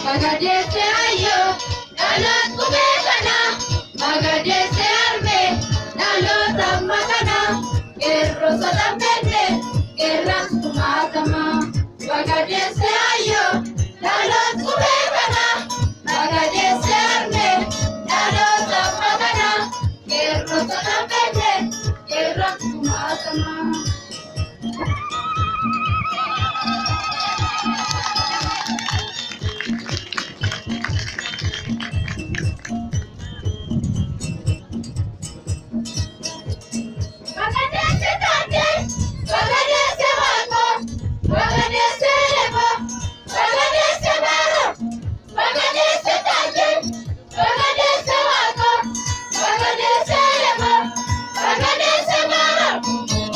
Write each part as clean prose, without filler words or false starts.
Bagadeesse ayyoo dhaloota qubee kana bagadeesse harmee dhaloota amma kana qeerroo sodaanfenne qeerransi kumaatama. Bagadeesse ayyoo dhaloota qubee kana bagadeesse harmee dhaloota amma kana qeerroo sodaanfenne qeerransi kumaatama. Bagadeesse taatee, bagadeesse waaqoo, bagadeesse leeboo, bagadeesse baaroo, bagadeesse taatee, bagadeesse waaqoo, bagadeesse leeboo, bagadeesse baaroo.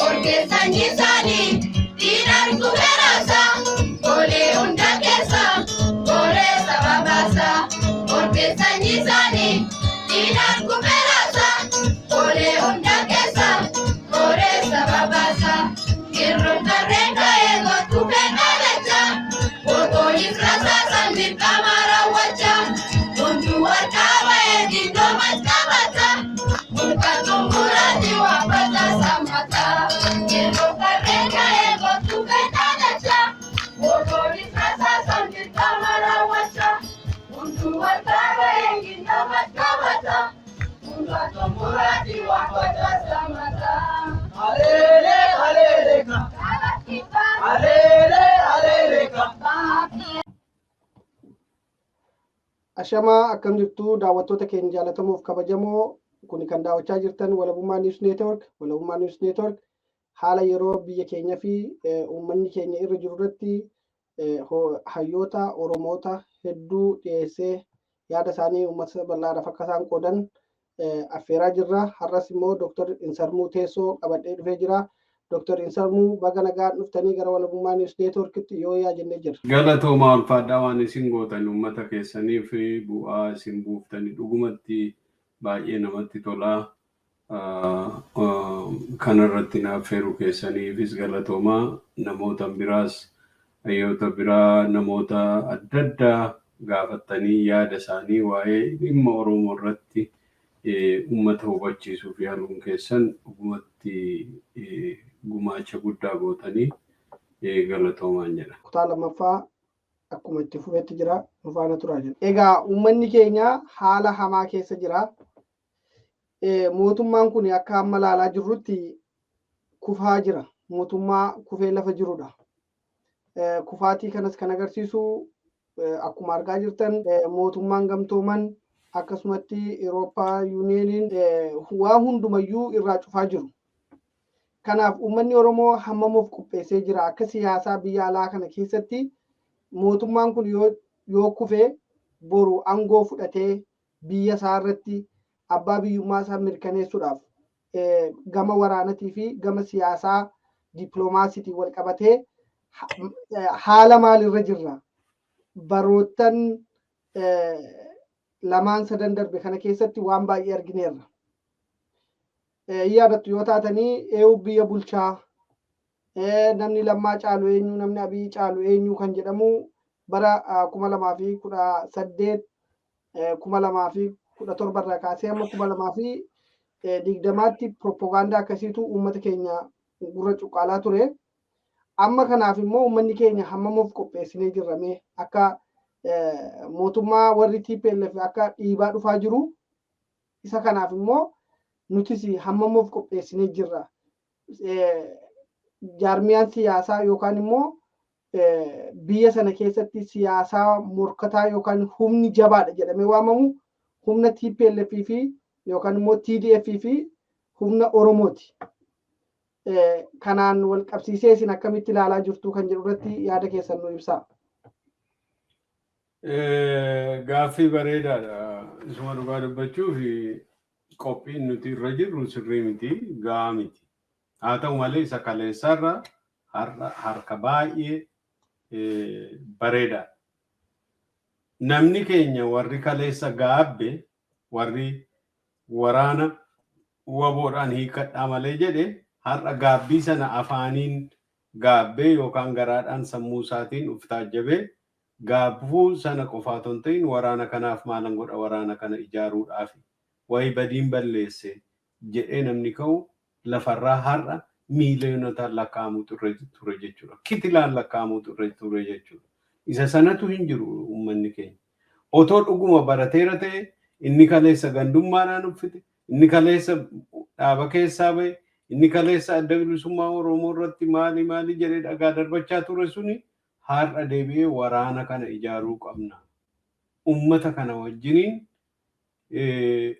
Orkeessaan isaanii diinaan kubeeraasa, golee hunda keessa, golee saba baasa. Orkeessaan isaanii diinaan kubeeraasa, golee hunda keessa, golee saba baasa. Qeerroon qarreen ka'ee gootuu fedha Otoonis rasaasan dirqama raawwachaa. Hunduu harkaa ba'ee gindoomas qabata. Muka xumuraatti waan facaasan mataa. Qeerroon qarreen ka'ee gootuu fedha Otoonis rasaasan dirqama raawwachaa. Hunduu harkaa ba'ee gindoomas qabata. Muka xumuraatti waan facaasan mataa. Alele, aleleka. Alele, aleleka. Ashamaa, akkam jirtu daawwattoota keenya jaallatamuuf kabajamoo? Kuni kan daawwachaa jirtan Walabummaa News Network. Walabummaa News Network haala yeroo biyya keenya fi uummanni keenya irra jiru irratti hayyoota Oromoota hedduu dhiyeessee yaada isaanii uummata bal'aadhaaf akka isaan qoodan affeeraa jirra. Har'as immoo Dr. Insarmuu Teessoo qabadhee dhufee jira. Dr. Insarmuu, baga nagaan dhuftanii gara Walabummaa News Networkitti yoo yaa jennee jirra. Galatoomaa, ulfaadhaa. Waan isin gootan uummata keessaniif bu'aa isin buuftanii dhugumatti baay'ee namatti tolaa. Kanarratti naaf affeeruu keessaniifis galatoomaa. Namoota biraas, hayyoota biraa, namoota adda addaa gaafattanii yaada isaanii waa'ee dhimma Oromoo irratti uummata hubachiisuuf yaaluun keessan dhugumatti gumaacha guddaa gootanii, galatoomaan jedha. Kutaa lammaffaa akkuma itti fufetti jira, nu faana turaa jira. Egaa uummanni keenya haala hamaa keessa jira. Mootummaan kun akka amma ilaalaa jirrutti kufaa jira. Mootummaa kufee lafa jirudha. Kufaatii kanas kan agarsiisu akkuma argaa jirtan mootummaan gamtooman akkasumatti Eurooppaa Unioniin waa hundumayyuu irraa cufaa jiru. Kanaaf uummanni Oromoo hammam of qopheessee jira? Akka siyaasaa biyya alaa kana keessatti mootummaan kun yoo kufe boru aangoo fudhatee biyya isaa irratti abbaa biyyummaa isaa mirkaneessuudhaaf gama waraanatii fi gama siyaasaa dippiloomaasiitiin wal qabatee haala maalirra jirra? Baroottan lamaan sadan darbe kana keessatti waan baay'ee argineerra. Yaadattu yoo taatanii, eewu biyya bulchaa, namni Lammaa caalu eenyu, namni Abiy caalu eenyu kan jedhamu bara 2018, 2017 irraa kaasee hamma 2020tti pirooppogaandaa akkasiitu uummata keenya gurra cuqqaalaa ture. Amma kanaaf immoo uummanni keenya hammam of qopheessinee jirrame? Akka mootummaa warri TPLF akka dhiibaa dhufaa jiru, isa kanaaf immoo nutis hammam of qopheessinee jirra? Jaarmiyaan siyaasaa yookaan immoo Biyya sana keessatti siyaasaa morkataa yookaan humni jabaadha jedhamee waamamu humna TPLF fi yookaan immoo TDF fi humna Oromooti. Kanaan wal qabsiisee isin akkamitti ilaalaa jirtu kan jedhu irratti yaada keessan nu ibsaa. Gaaffii bareedaadha. Isuma dhugaa dubbachuuf, qophiin nuti irra jirru sirrii miti, gahaa miti. Haa ta'u malee, isa kaleessarra har'a harka baay'ee bareedaadha. Namni keenya warri kaleessa gaabbe, warri waraana WBOdhaan hiikadhaa malee jedhe, har'a gaabbii sana afaaniin gaabbee yookaan garaadhaan sammuu isaatiin uf taajjabee, gaabbuu sana qofaa otoo hin ta'in, waraana kanaaf maalan godha, waraana kana ijaaruudhaaf wayi badiin balleesse jedhee namni ka'u lafarraa har'a miiliyonotaan lakkaa'amutu irra ture jechuudha. Kitilaan lakkaa'amutu irra ture jechuudha. Isa sanatu hin jiru uummanni keenya. Otoo dhuguma barateera ta'e, inni kaleessa gandummaadhaan uffite, inni kaleessa dhaaba keessaa bahe, inni kaleessa Adda Bilisummaa Oromoo irratti maali maali jedhee dhagaa darbachaa ture suni har'a deebi'ee waraana kana ijaaruu qabna. Uummata kana wajjiniin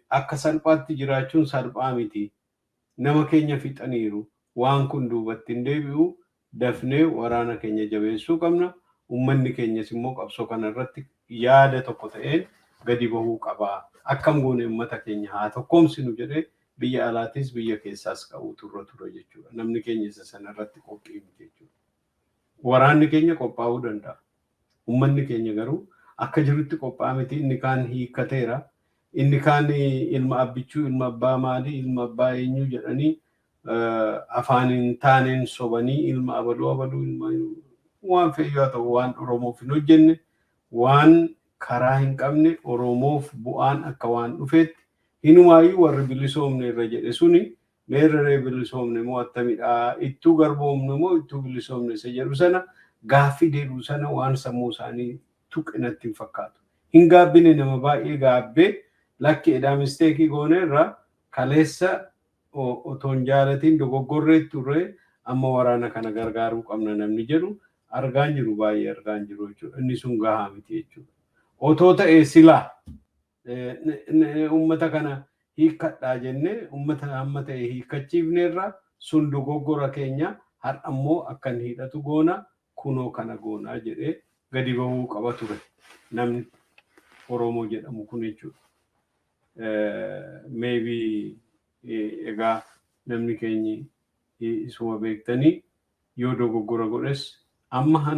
akka salphaatti jiraachuun salphaa miti. Nama keenya fixaniiru. Waan kun duubatti hin deebi'u. Dafnee waraana keenya jabeessuu qabna. Uummanni keenyas immoo qabsoo kana irratti yaada tokko ta'een gadi bahuu qaba. Akkam goone uummata keenya haa tokkoomsinu jedhee biyya alaatis biyya keessaas qabuutu irra ture jechuudha. Namni keenya isa sana irratti qophii miti jechuudha. Waraanni keenya qophaa'uu danda'a. Uummanni keenya garuu akka jirutti qophaa'aa miti. Inni kaan hiikkateera. Inni kaan ilma abbichuu, ilma abbaa maalii, ilma abbaa eenyuu jedhanii afaan hin taaneen sobanii, ilma abaluu abaluu, ilma waan fe'uu haa ta'u, waan Oromoof hin hojjenne, waan karaa hin qabne, Oromoof bu'aan akka waan dhufeetti, hinumaayyuu warri bilisoomne irra jedhe suni meerreree, bilisoomne moo attamidhaa, ittuu garboomne moo ittuu bilisoomne isa jedhu sana gaaffii deebi'u sana waan sammuu isaanii tuqe natti hin fakkaatu. Hin gaabbine. Nama baay'ee gaabbee, lakki edhaa mistake goone irraa kaleessa otoo hin jaalatiin dogoggorree turre, amma waraana kana gargaaruu qabna namni jedhu argaan jiru, baay'ee argaan jiru jechuudha. Inni sun gahaa miti jechuudha. Otoo ta'e silaa uummata kana hiikkadhaa jennee uummata hamma ta'e hiikkachiifneerra, sun dogoggora keenya, har'a immoo akkan hidhatu goona, kunoo kana goonaa jedhee gadi bahuu qaba ture namni Oromoo jedhamu kun jechuudha. Maybe egaa namni keenyi isuma beektanii yoo dogoggora godhes, amma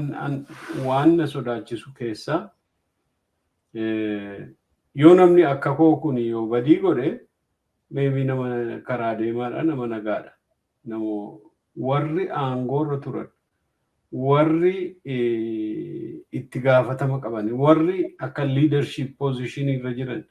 waan na sodaachisu keessaa, yoo namni akka koo kun yoo badii godhe, maybe nama karaa deemaadha, nama nagaadha. Nama warri aangoorra turan, warri itti gaafatama qaban, warri akka leadership position irra jiran,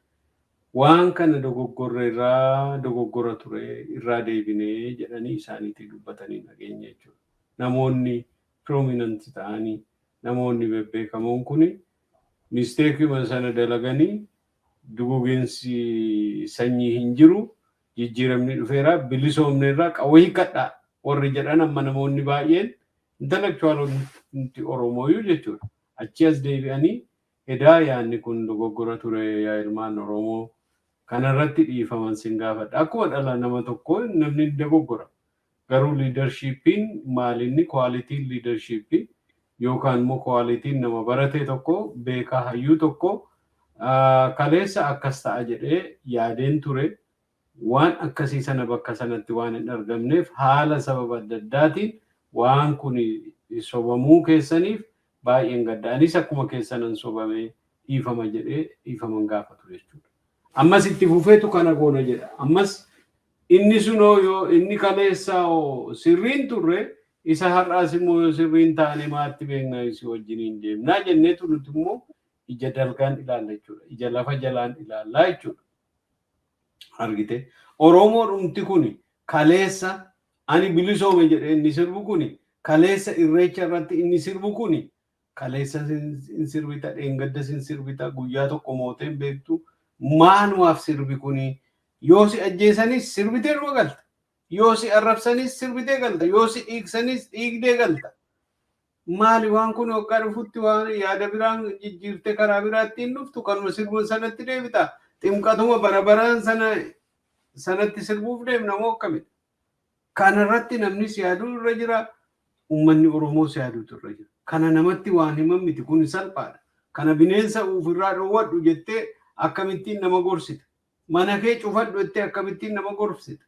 waan kana dogoggorra irraa dogoggora ture, irraa deebinee jedhanii isaaniitii dubbatanii dhageenya jechuudha. Namoonni prominent ta'anii, namoonni bebbeekamoon kuni mistake sana dalaganii, duguginsi sanyii hin jiru, jijjiiramni dhufeera, bilisoomne irraa qawwee hiikkadhaa warri jedhan, amma namoonni baay'een intellectualonni Oromooyyuu jechuudha. Achi as deebi'anii, edaa yaadni kun dogoggora ture, yaa ilmaan Oromoo, kanarratti dhiifaman sin gaafadha. Akkuma dhala nama tokko namni dogoggora. Garuu leadershipiin maalinni, qualityn leadership yookaan immoo qualityn nama barate tokko, beekaa hayyuu tokko, kaleessa akkas ta'a jedhee yaadeen ture. Waan akkasii sana bakka sanatti waan hin argamneef, haala sababa adda addaatiin waan kun sobamuu keessaniif baay'een gadda. Anis akkuma keessanan sobamee, dhiifama jedhee dhiifaman gaafatu jechuudha. Ammas itti fufeetu kana goona jedha. Ammas inni sunoo yoo inni kaleessa sirriin turre, isa har'aas immoo yoo sirriin taane maatti beeknaa, si wajjiniin deemnaa jenneetu nuti immoo ija dalgaan ilaalla jechuudha. Ija lafa jalaan ilaallaa jechuudha. Argite, Oromoo dhumti kuni kaleessa ani bilisoome jedhee inni sirbu kuni, kaleessa irreecha irratti inni sirbu kuni, kaleessa hin sirbita, dheengaddas hin sirbita, guyyaa tokko mooteen beektu, maalumaaf sirbi kuni? Yoo si ajjeesanis sirbitee dhuma galta. Yoo si arrabsanis sirbitee galta. Yoo si dhiigsanis dhiigdee galta. Maali waan kun waggaa dhufutti waan yaada biraan jijjiirte karaa biraatti hin dhuftu, kanuma sirbuun sanatti deebita. Ximqatuma bara baraan sana sanatti sirbuuf deemna moo akkamidha? Kanarratti namni si yaaduu irra jira. Uummanni Oromoo si yaaduutu irra jira. Kana namatti waan himan miti, kun salphaadha. Kana bineensa ofirraa dhoowwadhu jettee akkamittiin nama gorsita? Mana kee cufadhu jettee akkamittiin nama gorsita?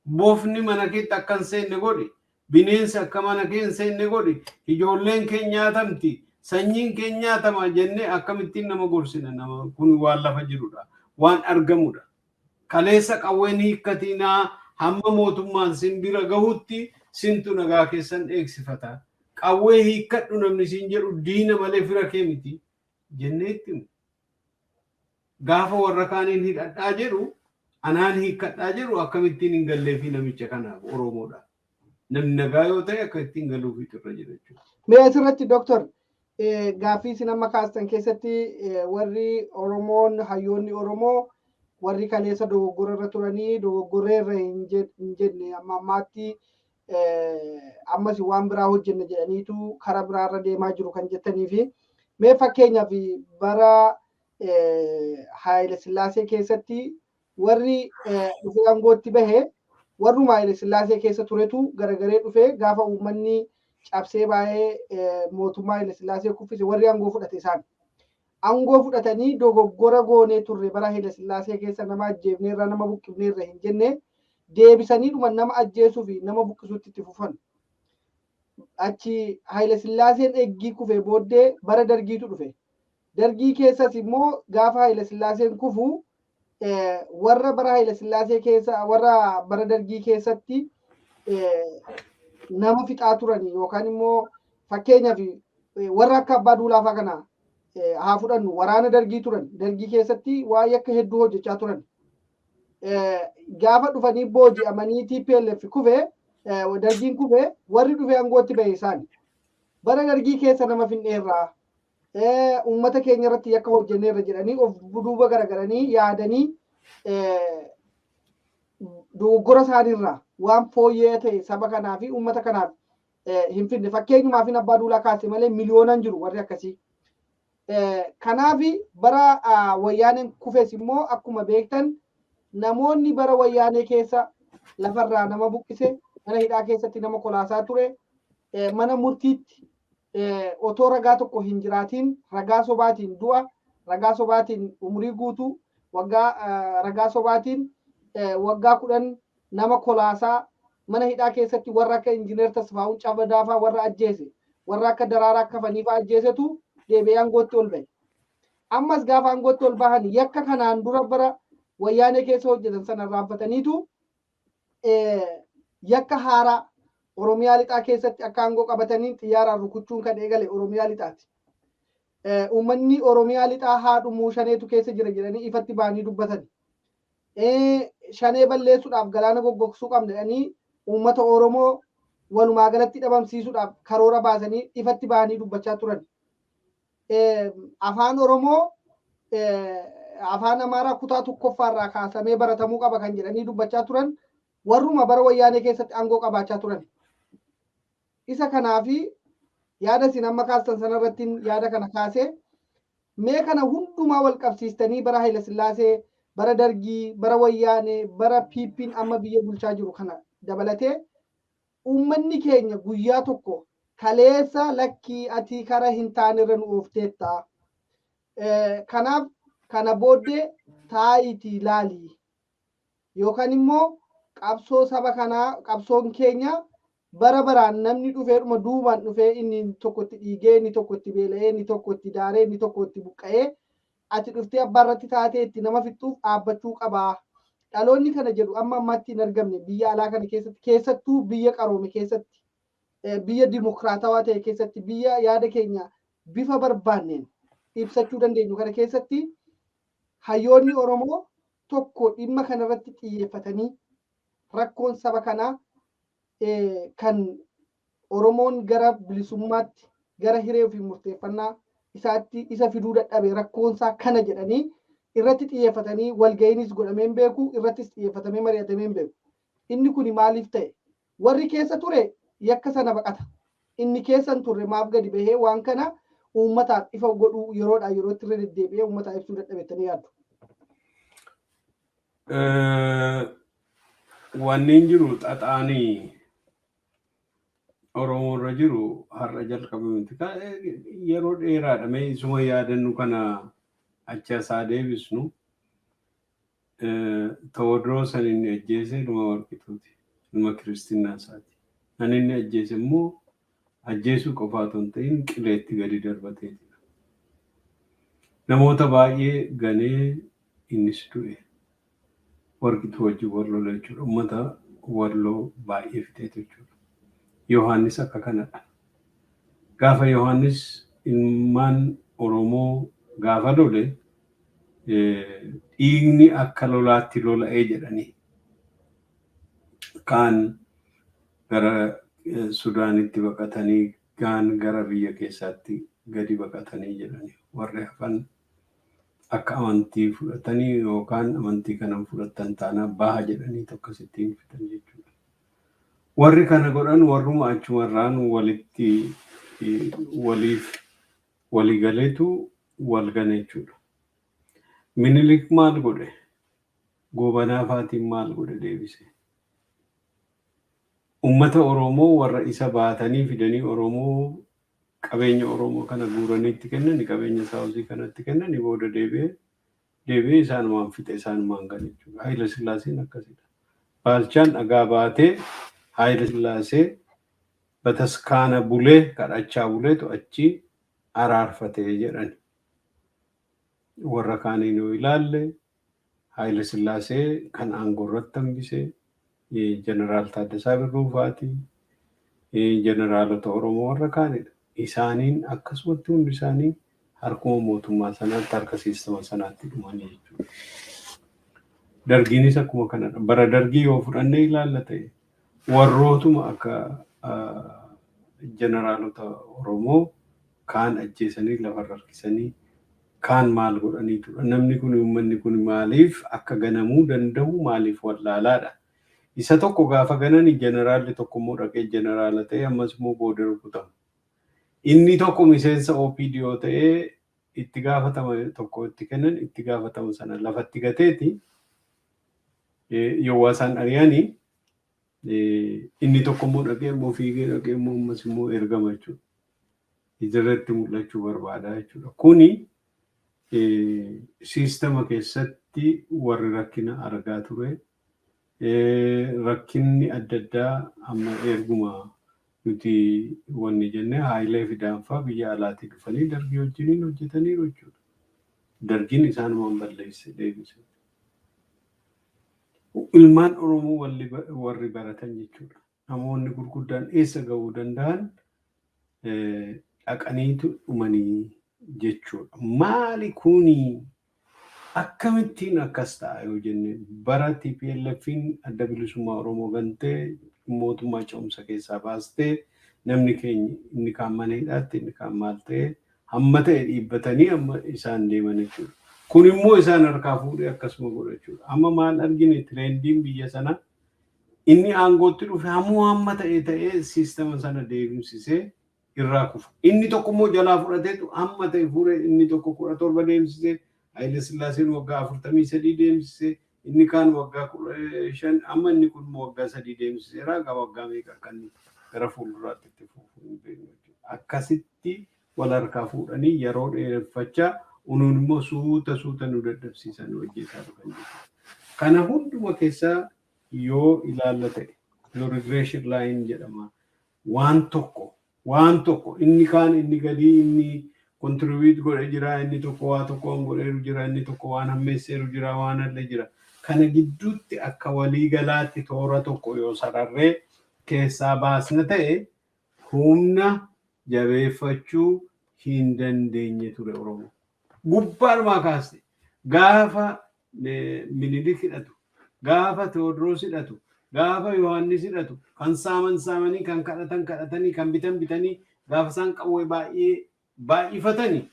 Bofni mana keetti akka hin seenne godhi. Bineensi akka mana kee hin seenne godhi. Ijoolleen kee nyaatamti. Sanyiin kee nyaatama jennee akkamittiin nama gorsina? Nama kun waan lafa jirudha. Waan argamudha. Kaleessa qawween hiikkatinaa, hamma mootummaan sin bira gahutti sintu nagaa keessan eegsifata. Qawwee hiikkadhu namni siin jedhu diina malee fira kee miti jennee itti himu. Gaafa warra kaaniin hidhadhaa jedhu, anaan hiikkadhaa jedhu, akkamittiin hin galleefi namicha kanaaf Oromoodha. Namni nagaa yoo ta'e akka ittiin galuufiitu irra jira jechuudha. Mee asirratti, Dooktor, gaaffii isin amma kaastan keessatti warri Oromoon, hayyoonni Oromoo warri kaleessa dogoggora irra turanii dogoggorreerra hin jenne, amma ammaatti ammas waan biraa hojjenna jedhaniitu karaa biraarra deemaa jiru kan jettanii fi mee fakkeenyaaf bara Haayile Sillaasee keessatti warri dhufee aangootti bahe warruma Haayile Sillaasee keessa turetu garagaree dhufee, gaafa uummanni cabsee baay'ee mootummaa Haayile Sillaasee kuffise, warri aangoo fudhate isaan. Aangoo fudhatanii dogoggora goonee turre, bara Haayile Sillaasee keessa nama ajjeefneerra, nama buqqifneerra hin jenne. Deebisanii dhuma nama ajjeesuu fi nama buqqisuutti itti fufan. Achi Haayile Sillaaseen eeggii kufee booddee bara Dargiitu dhufe. Dargii keessas immoo gaafa Haayile Sillaaseen kufu warra bara Haayile Sillaasee keessa, warra bara Dargii keessatti nama fixaa turan yookaan immoo fakkeenyaaf warra akka Abbaa Duulaafaa kana haa fudhannu, waraana Dargii turan. Dargii keessatti waa'ee akka hedduu hojjechaa turan. Gaafa dhufanii booji'amanii TPLF kufe, Dargiin kufe, warri dhufee aangootti bahe isaan. Bara Dargii keessa nama finneerraa, uummata keenya irratti yakka hojjenneerra jedhanii of duuba garagaranii yaadanii dogoggora isaaniirraa waan fooyyee ta'e saba kanaa fi uummata kanaaf hin fidne. Fakkeenyumaaf Abbaa Duulaa kaase malee miliyoonaan jiru warri akkasii. Kanaaf bara Wayyaaneen kufes immoo akkuma beektan namoonni bara Wayyaanee keessa lafarraa nama buqqise, mana hidhaa keessatti nama kolaasaa ture, mana murtiitti otoo ragaa tokko hin jiraatiin ragaa sobaatiin du'a, ragaa sobaatiin umurii guutuu, waggaa ragaa sobaatiin waggaa 10 nama kolaasaa, mana hidhaa keessatti warra akka Injiinar Tasfaa'uun Cabadaafaa warra ajjeese, warra akka Daraaraa Kafaniifaa ajjeesetu deebi'ee aangootti ol bahe. Ammas gaafa aangootti ol bahan yakka kanaan dura bara Wayyaanee keessa hojjetan sana irraanfataniitu yakka haaraa Oromiyaa lixaa keessatti akka aangoo qabataniin xiyyaaraan rukuchuun kan eegale Oromiyaa lixaati. Uummanni Oromiyaa lixaa haadhumuu, shaneetu keessa jira jedhanii ifatti ba'anii dubbatan. Shanee balleessuudhaaf galaana goggogsuu qabna jedhanii uummata Oromoo walumaa galatti dhabamsiisuudhaaf karoora baasanii ifatti ba'anii dubbachaa turan. Afaan Oromoo, afaan Amaaraa kutaa tokkoffaarraa kaasamee baratamuu qaba kan jedhanii dubbachaa turan warruma bara Wayyaanee keessatti aangoo qabaachaa turan. Isa kanaafi yaada isin amma kaastan sanarratti yaada kana kaasee, mee kana hundumaa wal qabsiistanii bara Haayila Sillaasee, bara Dargii, bara Wayyaanee, bara PP'n amma biyya bulchaa jiru kana dabalatee uummanni keenya guyyaa tokko kaleessa lakkii ati kara hin taanerra nu oofteetta. Kanaaf kana booddee taa'iitii laali. Yookaan immoo qabsoo saba kanaa, qabsoon keenya bara baraan namni dhufeedhuma duubaan dhufee inni tokko itti dhiigee, inni tokko itti beela'ee, inni tokko itti daaree, inni tokko itti buqqa'ee, ati dhuftee abbaa irratti taatee itti nama fixxuuf dhaabbachuu qabaa. Dhaloonni kana jedhu amma ammaatti hin argamne biyya alaa kana keessatti, keessattuu biyya qaroome keessatti, biyya dimokiraatawaa ta'e keessatti, biyya yaada keenya bifa barbaanneen ibsachuu dandeenyu kana keessatti hayyoonni Oromoo tokko dhimma kanarratti xiyyeeffatanii rakkoon saba kanaa kan Oromoon gara bilisummaatti, gara hiree ofii murteeffannaa isaatti isa fiduu dadhabe rakkoonsaa kana jedhanii irratti xiyyeeffatanii walga'iinis godhamee hin beeku, irrattis xiyyeeffatamee mari'atamee hin beeku. Inni kuni maaliif ta'e? Warri keessa ture yakka sana baqata. Inni keessa hin turre maaf gadi bahee waan kana uummataaf ifa godhuu yeroodhaa yerootti irra deddeebi'ee uummataa ibsuu dadhabettanii yaaddu? Wanni hin jiru xaxaanii Oromoo irra jiru har'a jalqabe miti. Yeroo dheeraadha. Mee isuma yaadannu kana achi asaa deebisnu. Tewoodiroos kan inni ajjeese ilma Warqituuti. Ilma Kiristinnaa isaati. Kan inni ajjeese immoo ajjeesuu qofaa otoo hin ta'in qileetti gadi darbateeti. Namoota baay'ee ganee innis du'e. Warqituu wajjin wal lola jechuudha. Uummata Walloo baay'ee fixeetu jechuudha. Yohaannis akka kanadha. Gaafa Yohaannis ilmaan Oromoo gaafa lole, dhiigni akka lolaatti lola'ee jedhanii, kaan gara Sudaanitti baqatanii, kaan gara biyya keessaatti gadi baqatanii jedhanii, warri hafan akka amantii fudhatanii yookaan amantii kana fudhatan taanaan baha jedhanii akkasittiin fixan jechuudha. Warri kana godhan warruma achumarraan walitti waliif waliigaleetu wal gane jechuudha. Minilik maal godhe? Goobanaa faatiin maal godhe deebise? Uummata Oromoo warra isa baatanii fidanii Oromoo qabeenya Oromoo kana guuranii itti kennani, qabeenya saawuzii kanatti kennani, booda deebi'ee deebi'ee isaanumaan fixe, isaanumaan gane jechuudha. Haayila Sillaaseen akkasidha. Baalchaan dhagaa baatee Haayila Sillaasee bataskaana bulee kadhachaa buleetu achi araarfatee jedhani. Warra kaaniin yoo ilaalle, Haayila Sillaasee kan aangoo irratti hambise Jeneraal Taaddasaa Birruu faati, jeneraalota Oromoo warra kaanidha. Isaaniin akkasumatti hundi isaanii harkuma mootummaa sanaatti, harka siistama sanaatti dhumanii jechuudha. Dargiinis akkuma kanadha. Bara Dargii yoo fudhannee ilaalla ta'e, warrootuma akka jeneraalota Oromoo kaan ajjeesanii lafarra harkisanii, kaan maal godhanii tura. Namni kun, uummanni kun maaliif akka ganamuu danda'u maaliif wallaalaadha? Isa tokko gaafa ganani, jeneraalli tokko immoo dhaqee jeneraala ta'e, ammas immoo booda rukutamu. Inni tokko miseensa OPDO ta'ee itti gaafatama tokko itti kennan, itti gaafatama sana lafatti gateeti yoo isaan ari'anii, inni tokko immoo dhaqee immoo fiigee dhaqee immoo ammas immoo ergama jechuudha. Ijarratti mul'achuu barbaada jechuudha. Kuni siistama keessatti warri rakkina argaa ture. Rakkinni adda addaa amma erguma nuti wanni jenne Haayilee Fidaanfaa biyya alaatii dhufanii Dargii wajjiniin hojjetaniiru jechuudha. Dargiin isaanumaan balleesse deebise. Ilmaan Oromoo warri baratan jechuudha. Namoonni gurguddaan eessa ga'uu danda'an dhaqaniitu dhumanii jechuudha. Maali kuni, akkamittiin akkas ta'a yoo jenne, bara TPLFin Adda Bilisummaa Oromoo gantee mootummaa ce'umsa keessaa baastee, namni keenya inni kaan mana hidhaatti, inni kaan maal ta'e, hamma ta'e dhiibbatanii amma isaan deeman jechuudha. Kun immoo isaan harkaa fuudhee akkasuma godha jechuudha. Amma maal argine? Trendiin biyya sana inni aangootti dhufe hamuu hamma ta'e ta'ee siistama sana deemsisee irraa kufa. Inni tokko immoo jalaa fudhateetu hamma ta'e fuudhee, inni tokko 17 deemsisee, Haayile Sillaaseen waggaa 43 deemsisee, inni kaan waggaa 15, amma inni kun immoo waggaa 3 deemsiseera. Egaa waggaa meeqa akka inni gara fuulduraatti itti fufu hin beeknu jechuudha. Akkasitti wal harkaa fuudhanii yeroo dheereffachaa, unuun immoo suuta suuta nu dadhabsiisan hojjetaa dhufan jechuudha. Kana hunduma keessaa yoo ilaalla ta'e, yoo regression line jedhama. Waan tokko inni kaan inni gadii inni contribute godhe jira, inni tokko waa tokko waan godheeru jira, inni tokko waan hammeesseeru jira, waan halle jira. Kana gidduutti akka walii galaatti toora tokko yoo sararree keessaa baasna ta'e, humna jabeeffachuu hin dandeenye ture Oromoo. Gubbaadhumaa kaaste, gaafa Minilik hidhatu, gaafa Tewoodiroos hidhatu, gaafa Yohaannis hidhatu, kan saaman saamanii, kan kadhatan kadhatanii, kan bitan bitanii, gaafa isaan qawwee baay'ee baay'ifatanii,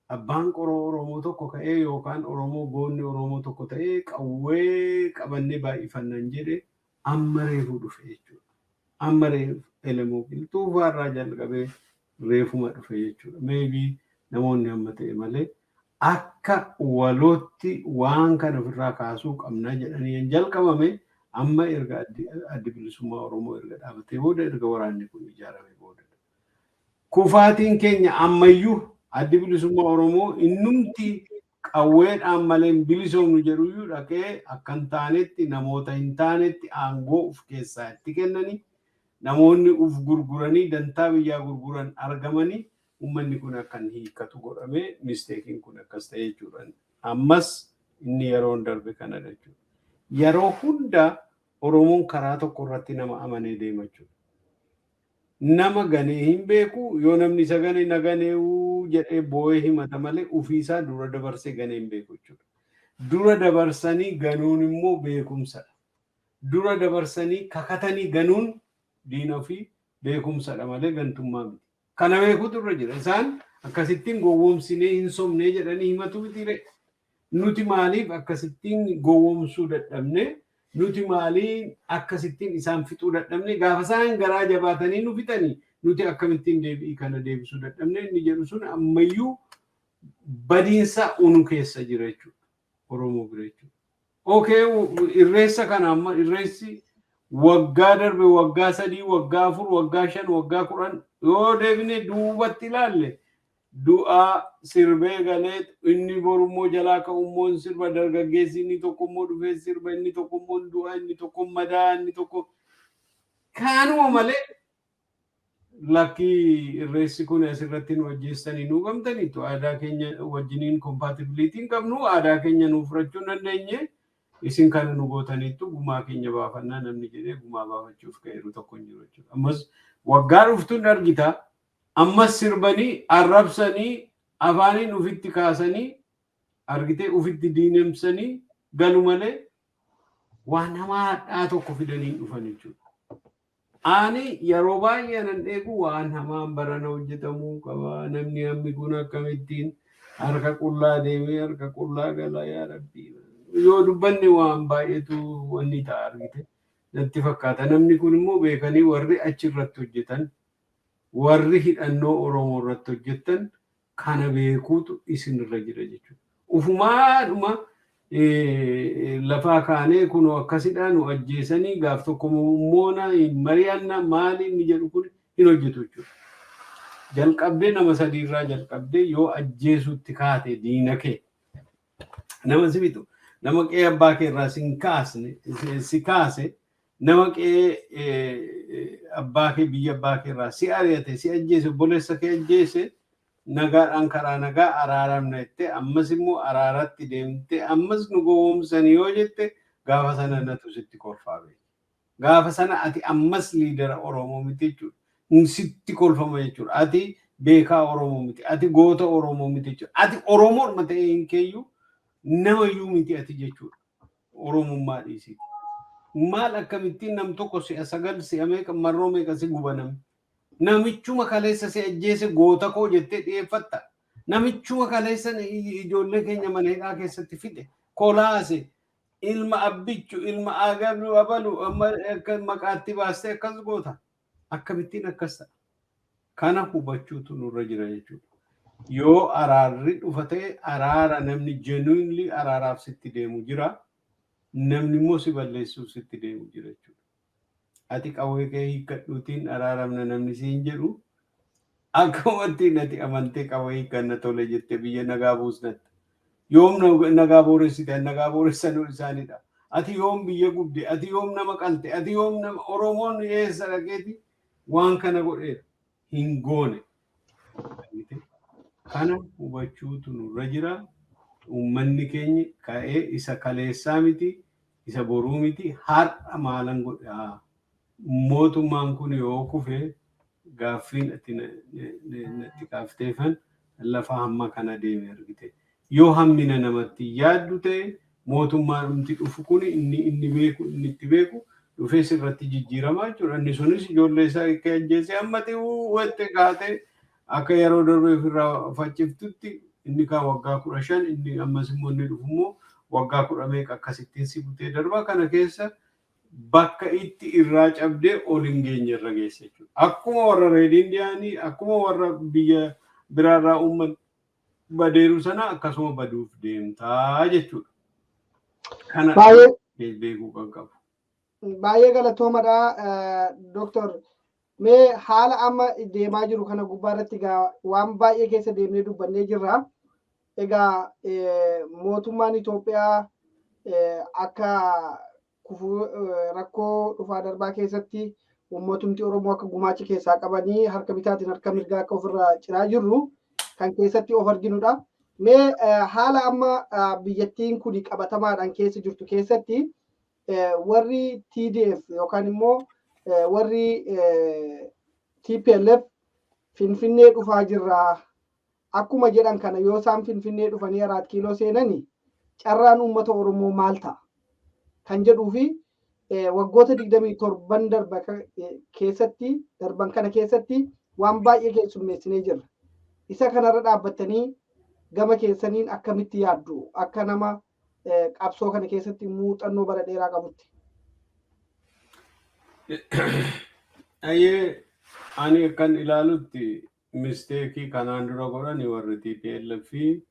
abbaan qoroo Oromoo tokko ka'ee yookaan Oromoo goonni Oromoo tokko ta'ee qawwee qabannee baay'ifannan jedhe amma reefuu dhufe jechuudha. Amma reef Elemoo Qilxuu irraa jalqabee reefuma dhufe jechuudha. Maybe namoonni amma ta'e malee akka walootti waan kana ofirraa kaasuu qabna jedhanii hin jalqabame amma erga Addi Bilisummaa Oromoo erga dhaabatee booda, erga waraanni kun ijaarame booda. Kufaatiin keenya ammayyuu Addi Bilisummaa Oromoo innumti qawweedhaan malee hin bilisoomnu jedhuyyuu dhaqee akka hin taanetti, namoota hin taanetti aangoo of keessaa itti kennanii, namoonni uf gurguranii dantaa biyyaa gurguran argamanii, uummanni kun akka hin hiikkatu godhamee mistakeiin kun akkas ta'e jechuudha. Ammas inni yeroon darbe kanadha jechuudha. Yeroo hunda Oromoon karaa tokko irratti nama amanee deema jechuudha. Nama ganee hin beeku. Yoo namni isa gane na ganee jedhee boo'ee himata malee ofiisaa dura dabarsee ganee hin beeku jechuudha. Dura dabarsanii ganuun immoo beekumsadha. Dura dabarsanii kakatanii ganuun diina ofii beekumsadha malee gantummaa miti. Kana beekuutu irra jira. Isaan akkasittiin gowwoomsinee hin sobnee jedhanii himatu miti. Nuti maaliif akkasittiin gowwoomsuu dadhabne? Nuti maaliif akkasittiin isaan fixuu dadhabne? Gaafa isaan garaa jabaatanii nu fixanii nuti akkamittiin deebi'ii kana deebisuu dadhabne inni jedhu sun ammayyuu badiinsa unu keessa jira jechuudha. Oromoo bira jechuudha. Okay, irreessa kana amma irreessi waggaa darbe, waggaa 3, waggaa 4, waggaa 5, waggaa 10 yoo deebine duubatti ilaalle, du'aa sirbee galee inni borummoo jalaa ka'ummoo sirba. Dargaggeessi inni tokko immoo dhufee sirba, inni tokko immoo du'a, inni tokko madaa, inni tokko kaanuma malee lakkii irreessi kun asirratti nu ajjeessanii nu gamtaniitu, aadaa keenya wajjiniin compatibility hin qabnu, aadaa keenya nu fudhachuu hin dandeenye, isin kana nu gootaniittu, gumaa keenya baafannaa namni jedhee gumaa baafachuuf ka'eeru tokko hin jiru jechuudha. Ammas waggaa dhuftuun argita. Ammas sirbanii arrabsanii afaaniin ufitti kaasanii argitee ufitti diinemsanii galu malee waan hamaa hadhaa tokko fidanii dhufan jechuudha. Ani yeroo baay'ee nan eegu waan hamaan barana hojjetamuu qaba. Namni hammi kun akkamittiin harka qullaa deemee harka qullaa gala, yaa Rabbii. Yoo dubbanne waan baay'eetu wanni ta'a argite natti fakkaata. Namni kun immoo beekanii warri achi irratti hojjetan, warri hidhannoo Oromoo irratti hojjetan kana beekuutu isinirra jira jechuudha. Ufumaadhuma lafaa kaanee kunoo akkasidha nu ajjeesanii gaaf tokko moona hin mari'anna maali inni jedhu kun hin hojjetu jechuudha. Jalqabdee nama sadiirraa jalqabdee yoo ajjeesuutti kaate, diina kee nama si bitu, nama qe'ee abbaa kee irraa si kaasne si kaase, nama qe'ee abbaa kee, biyya abbaa kee irraa si ari'ate, si ajjeese, obboleessa kee ajjeese, nagaadhaan karaa nagaa araaramna jettee ammas immoo araaratti deemtee ammas nu gowwoomsanii yoo jette, gaafa sana natu sitti kolfaa beeka. Gaafa sana ati ammas leader Oromoo miti jechuudha. Sitti kolfama jechuudha. Ati beekaa Oromoo miti. Ati goota Oromoo miti jechuudha. Ati Oromoodhuma ta'ee hin keeyyuu namayyuu miti ati jechuudha. Oromummaa dhiisiti. Maal akkamittiin nam tokko si'a sagal, si'a meeqa, marroo meeqa si gubaname? Namichuma kaleessa si ajjeese goota koo jettee dhiyeeffatta. Namichuma kaleessa ijoollee keenya mana hidhaa keessatti fixe, kolaase, ilma abbichu, ilma agalu abalu amma akka maqaatti baastee akkas goota. Akkamittiin akkas ta'a? Kana hubachuutu nurra jira jechuudha. Yoo araarri dhufa ta'e, araara namni genuinely araaraaf sitti deemu jira. Namni immoo si balleessuuf sitti deemu jira jechuudha. Ati qawwee kee hiikkadhuutiin araaramna namni siin jedhu, akkamittiin ati amantee qawwee hiikkanna tole jettee biyya nagaa buusnatta? Yoom nagaa booressite? Nagaa booressan isaanidha. Ati yoom biyya gubde? Ati yoom nama qalte? Ati yoom nama Oromoon eessa dhaqeeti waan kana godheera? Hin goone. Kana hubachuutu nurra jira. Uummanni keenya ka'ee isa kaleessaa miti, isa boruu miti, har'a maalan godhaa? Mootummaan kun yoo kufe, gaaffiin ati natti kaafteefan lafa hamma kana deeme argite. Yoo hammina namatti yaaddu ta'e, mootummaan dhumti dhufu kun inni beeku, inni itti beeku dhufee sirratti jijjiiramaa jechuudha. Inni sunis ijoollee isaa akka ajjeesee hammate wette kaatee akka yeroo darbe ofirraa facciftutti, inni kaan waggaa 15, inni ammas immoo inni dhufu immoo waggaa kudha meeqa akkasittiin si butee darba. Kana keessa Bakka itti irraa cabdee ol hin geenye irra geessa jechuudha. Akkuma warra Red Indianii, akkuma warra biyya biraarraa uummanni badeeru sana akkasuma baduuf deemtaa jechuudha. Kana beekuu kan qabu. Baay'ee galatoomadha, Dooktor. Mee haala amma deemaa jiru kana gubbaa irratti egaa waan baay'ee keessa deemnee dubbannee jirra. Egaa mootummaan Itoophiyaa akka kufuu rakkoo dhufaa darbaa keessatti uummatumti Oromoo akka gumaacha keessaa qabanii harka bitaatiin harka mirgaa akka ofirraa ciraa jirru kan keessatti of arginudha. Mee haala amma biyyattiin kun qabatamaadhaan keessa jirtu keessatti warri TDF yookaan immoo warri TPLF Finfinnee dhufaa jirraa akkuma jedhan kana, yoo isaan Finfinnee dhufanii Araat Kiiloo seenanii carraan uummata Oromoo maal ta'a kan jedhuu fi waggoota 27 darba keessatti darban kana keessatti waan baay'ee keessummeessinee jirra. Isa kanarra dhaabbattanii gama keessaniin akkamitti yaaddu akka nama qabsoo kana keessatti muuxannoo bara dheeraa qabutti? Ayyee, ani akkan ilaalutti mistakeii kanaan dura godhani warri TPLF fi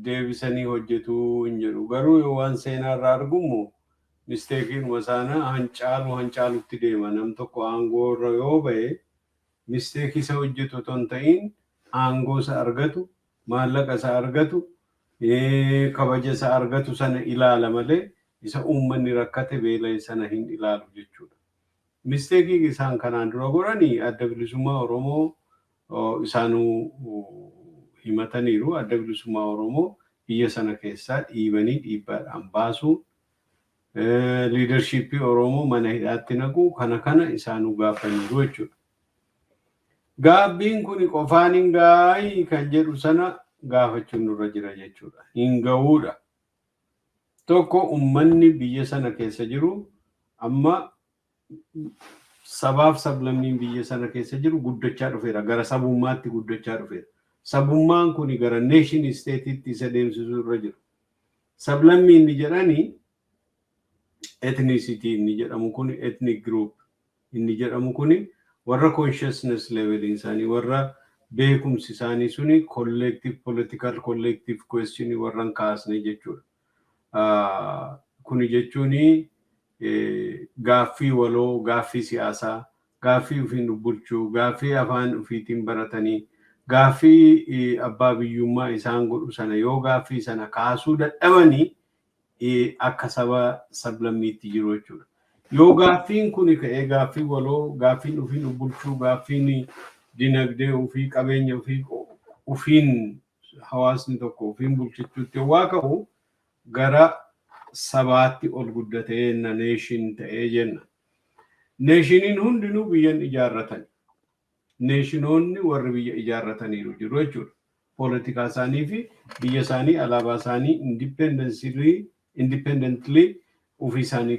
deebisanii hojjetuu hin jedhu. Garuu yoo waan seenaa irraa argummo mistakeiinuma isaanii hancaalu hancaalutti deema. Nam tokko aangoo irra yoo ba'e mistakeii isa hojjetu otoo hin ta'in aangoo isa argatu, maallaqa isa argatu, kabaja isa argatu sana ilaala malee isa uummanni rakkate beela'e sana hin ilaalu jechuudha. Mistakeii isaan kanaan dura godhanii Adda Bilisummaa Oromoo isaanuu himataniiru. Adda Bilisummaa Oromoo biyya sana keessaa dhiibanii dhiibbaadhaan baasuu, leadershipii Oromoo mana hidhaatti naqu, kana isaanuu gaafaniiru jechuudha. Gaabbiin kun qofaan hin gaayii kan jedhu sana gaafachuun nurra jira jechuudha. Hin ga'uudha. Tokko, uummanni biyya sana keessa jiru amma sabaaf sablammiin biyya sana keessa jiru guddachaa dhufeera. Gara sabummaatti guddachaa dhufeera. Sabummaan kun gara nation stateitti isa deemsisuu irra jira. Sablammii inni jedhani, ethnicity inni jedhamu kun, ethnic group inni jedhamu kun, warra consciousness level isaanii, warra beekumsi isaanii suni collective political collective question warra hin kaasne jechuudha. Kuni jechuun gaaffii waloo, gaaffii siyaasaa, gaaffii ofiin bulchuu, gaaffii afaan ofiitiin baratanii, gaaffii abbaa biyyummaa isaan godhu sana yoo gaaffii sana kaasuu dadhabanii akka saba sablammiitti jiru jechuudha. Yoo gaaffiin kun ka'ee gaaffii waloo, gaaffiin ofiin bulchuu, gaaffiin dinagdee ofii, qabeenya ofii ofiin hawaasni tokko ofiin bulchachuutti waa ka'u gara sabaatti ol guddatee na nation ta'ee jenna. Nationiin hundinuu biyyan ijaarratan. Nationoonni warri biyya ijaarrataniiru jiru jechuudha. Poolitikaa isaanii fi biyya isaanii, alaabaa isaanii independently ofii isaanii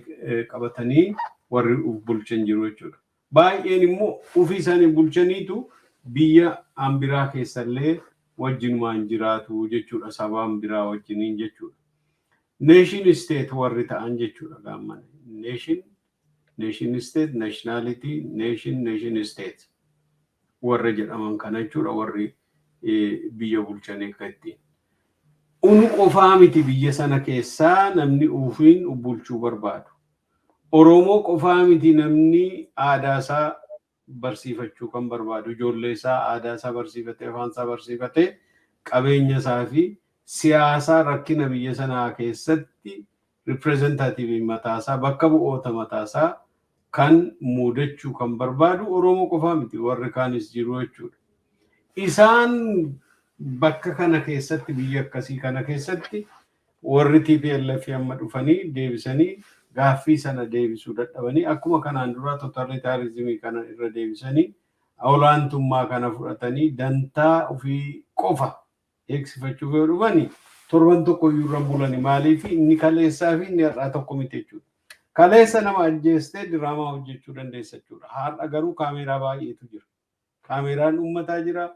qabatanii warri uf bulchan jiru jechuudha. Baay'een immoo ofii isaanii bulchaniitu biyya hambiraa keessallee wajjinumaan jiraatu jechuudha. Saba hambiraa wajjiniin jechuudha. Nation state warri ta'an jechuudha gaammana. Nation, nation state, nationality, nation, nation state warra jedhaman kana jechuudha, warri biyya bulchanii akka ittiin. Unu qofaa miti biyya sana keessaa namni ufiin bulchuu barbaadu. Oromoo qofaa miti namni aadaa isaa barsiifachuu kan barbaadu. Ijoollee isaa aadaa isaa barsiifatee, afaan isaa barsiifatee, qabeenya isaa fi siyaasaa rakkina biyya sanaa keessatti representativeii mataasaa, bakka bu'oota mataasaa kan muudachuu kan barbaadu Oromoo qofaa miti, warri kaanis jiru jechuudha. Isaan bakka kana keessatti, biyya akkasii kana keessatti, warri TPLF amma dhufanii deebisanii gaaffii sana deebisuu dadhabanii akkuma kanaan dura totalitarianismii kana irra deebisanii olaantummaa kana fudhatanii dantaa ofii qofa eegsifachuuf yoo dhufani torban tokko iyyuu irra bulani. Maaliif? Inni kaleessaa fi inni har'aa tokko miti jechuudha. Kaleessa nama ajjeestee diraamaa hojjechuu dandeessa jechuudha. Har'a garuu kaameeraa baay'eetu jira. Kaameeraan uummataa jira,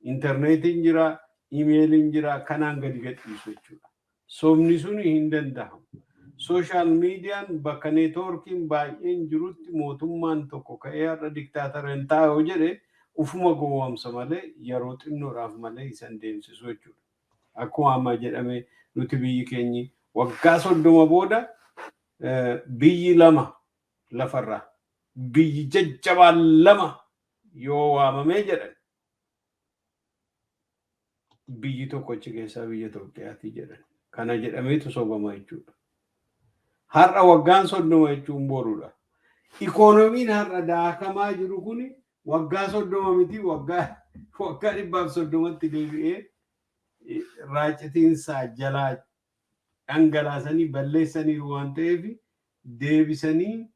intarneetiin jira, imeeliin jira, kanaan gadi gadhiisu jechuudha. Sobni sun hin danda'amu. Social mediaan bakka networkiin baay'een jirutti mootummaan tokko ka'ee har'a diktaatara hin taa'u jedhe ufuma gowwoomsa malee yeroo xinnoodhaaf malee isan deemsisu jechuudha. Akkuma amma jedhame, nuti biyyi keenyi waggaa 30 booda biyyi lama lafarraa, biyyi jajjabaan lama yoo waamamee jedhan, biyyi tokko achi keessaa biyya Itoophiyaati jedhan. Kana jedhameetu sobama jechuudha. Har'a waggaan 30 jechuun boruudha. Ikoonomiin har'a daakamaa jiru kuni waggaa 30 miti, waggaa 130tti deebi'ee raacitiinsaa jalaa dhangalaasanii balleessaniiru waan ta'eef, deebisanii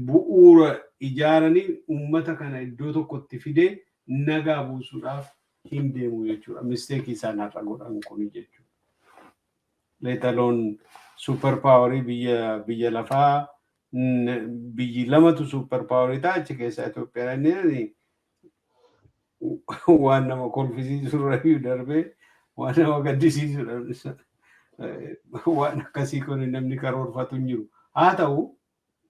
bu'uura ijaaranii uummata kana iddoo tokkotti fidee nagaa buusuudhaaf hin deemu jechuudha. Mistakeii isaan har'a godhan kuni jechuudha. Let alone super powerii biyya lafaa, biyyi lamatu super powerii ta'a, achi keessaa Itoophiyaan inni waan nama kolfisiisu irra darbee waan nama gaddisiisudha. Waan akkasii kun namni karoorfatu hin jiru. Haa ta'u,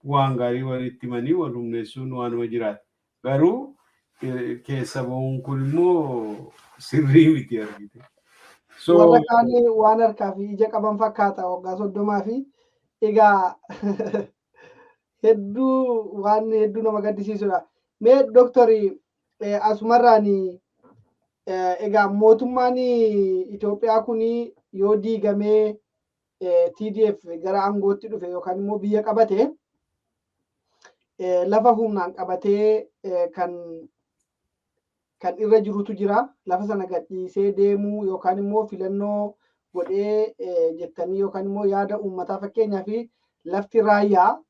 waan gaarii walitti himanii wal humneessuun waanuma jiraata. Garuu keessa bahuun kun immoo sirrii miti, argite. So warra kaanii waan harkaa fi ija qaban fakkaata waggaa 30 fi egaa hedduu waan hedduu nama gaddisiisudha. Mee dooktarii, asumarraan egaa mootummaan Itoophiyaa kun yoo diigamee TDF gara aangootti dhufe yookaan immoo biyya qabate, lafa humnaan qabatee kan irra jirutu jira. Lafa sana gadhiisee deemuu yookaan immoo filannoo godhee jettanii yookaan immoo yaada uummataa, fakkeenyaa fi lafti raayyaa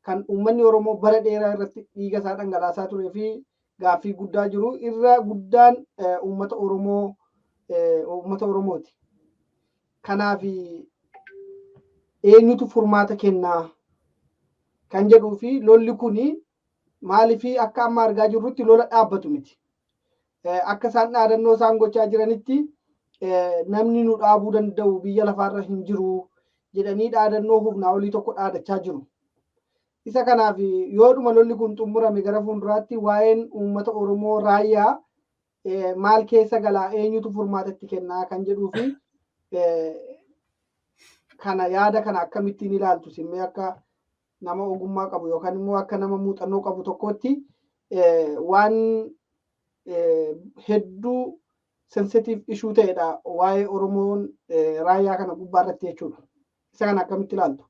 kan uummanni Oromoo bara dheeraa irratti dhiiga isaa dhangalaasaa turee fi gaaffii guddaa jiru irra guddaan uummata Oromoo, uummata Oromooti. Kanaaf eenyutu furmaata kennaa kan jedhuu fi lolli kuni maaliif akka amma argaa jirrutti lola dhaabbatu miti. Akka isaan dhaadannoo isaan gochaa jiranitti namni nu dhaabuu danda'u biyya lafaarra hin jiru jedhanii dhaadannoo humnaa olii tokko dhaadachaa jiru. Isa kanaaf yoodhuma lolli kun xumurame gara fuulduraatti waa'een uummata Oromoo raayyaa maal keessa galaa, eenyutu furmaata itti kennaa kan jedhuu fi kana yaada kana akkamittiin ilaaltu simmee, akka nama ogummaa qabu yookaan immoo akka nama muuxannoo qabu tokkotti, waan hedduu sensitive issue ta'edha waa'ee Oromoon raayyaa kana gubbaa irratti jechuudha. Isa kana akkamitti ilaaltu?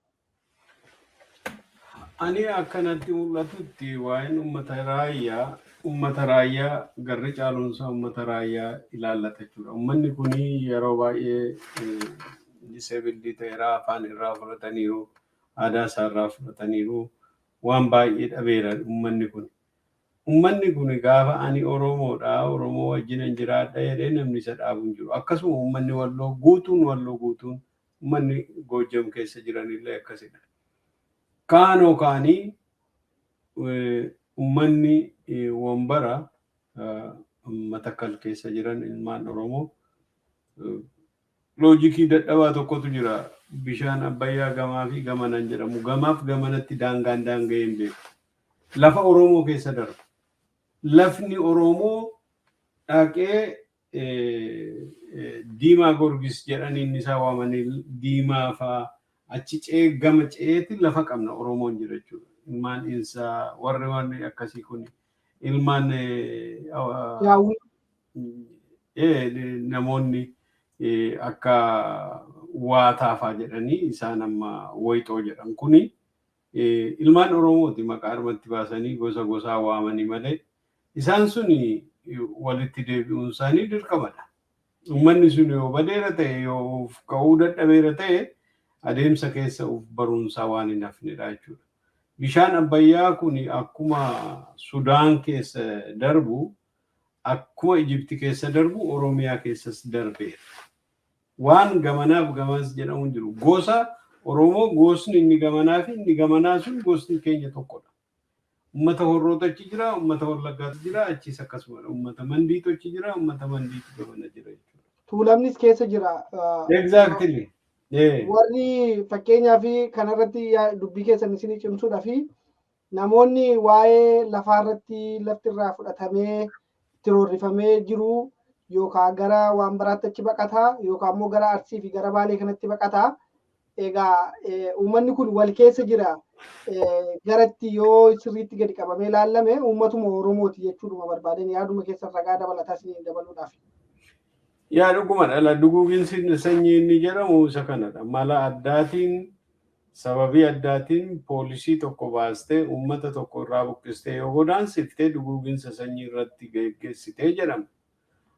Ani akkanatti mul'atutti waa'een uummata raayyaa garri caaluunsaa uummata raayyaa ilaallata jechuudha. Uummanni kun yeroo baay'ee disabled ta'eera, afaan irraa fudhataniiru, aadaa isaa irraa fudhataniiru, waan baay'ee dhabeera uummanni kun. Uummanni kun gaafa ani Oromoodha, Oromoo wajjinan jiraadha jedhee namni isa dhaabu hin jiru. Akkasuma uummanni Walloo guutuun, Walloo guutuun, uummanni Goojjam keessa jiranillee akkasidha. Kaanoo kaanii uummanni Wambara Matakkal keessa jiran ilmaan Oromoo, logicii dadhabaa tokkotu jira. Bishaan Abbayyaa gamaa fi gamanan jedhamu. Gamaaf gamanatti daangaan daanga'ee hin beeku. Lafa Oromoo keessa darba. Lafni Oromoo dhaqee Diimaa Gorgis jedhanii inni isaa waamanii Diimaa fa'aa achi ce'ee gama ce'eeti lafa qabna Oromoon jira jechuudha. Ilmaan Insaa warri akkasii kun ilmaan Yaawwii. Namoonni akka Waataafaa jedhanii isaan amma Wayixoo jedhan kuni ilmaan Oromooti, maqaa armatti baasanii gosa gosaa waamanii malee isaan suni walitti deebi'uun isaanii dirqamadha. Uummanni sun yoo badeera ta'e, yoo of ka'uu dadhabeera ta'e, adeemsa keessa of baruunsaa waan hin hafnedha jechuudha. Bishaan Abbayyaa kun akkuma Sudaan keessa darbu, akkuma Ijipti keessa darbu, Oromiyaa keessas darbeera. Waan gamanaaf gamas jedhamu hin jiru. Gosa Oromoo gosni inni gamanaa fi inni gamanaa sun gosni keenya tokkodha. Uummata Horrootu achi jira, uummata Wallaggaatu jira, achis akkasumadha. Uummata Mandiitu achi jira, uummata Mandiitu gamana jira jechuudha. Tuulamnis keessa jira. Exactly. Warri fakkeenyaa fi kanarratti dubbii keessan isinii cimsuudhaa fi namoonni waa'ee lafaarratti lafti irraa fudhatamee itti roorrifamee jiru yookaan gara waan biraatti achi baqataa yookaan immoo gara Arsii fi gara Baalee kanatti baqataa. Egaa uummanni kun wal keessa jira. Garatti yoo sirriitti gadi qabamee ilaallame uummatuma Oromooti jechuudhuma barbaadan yaaduma keessa ragaa dabalataa isinii dabaluudhaaf. Yaa, dhuguma dhala duguuginsi sanyii inni jedhamu isa kanadha. Mala addaatiin, sababii addaatiin poolisii tokko baastee uummata tokko irraa buqqistee yoo godaansiftee duguuginsa sanyii irratti geggeessitee jedhama.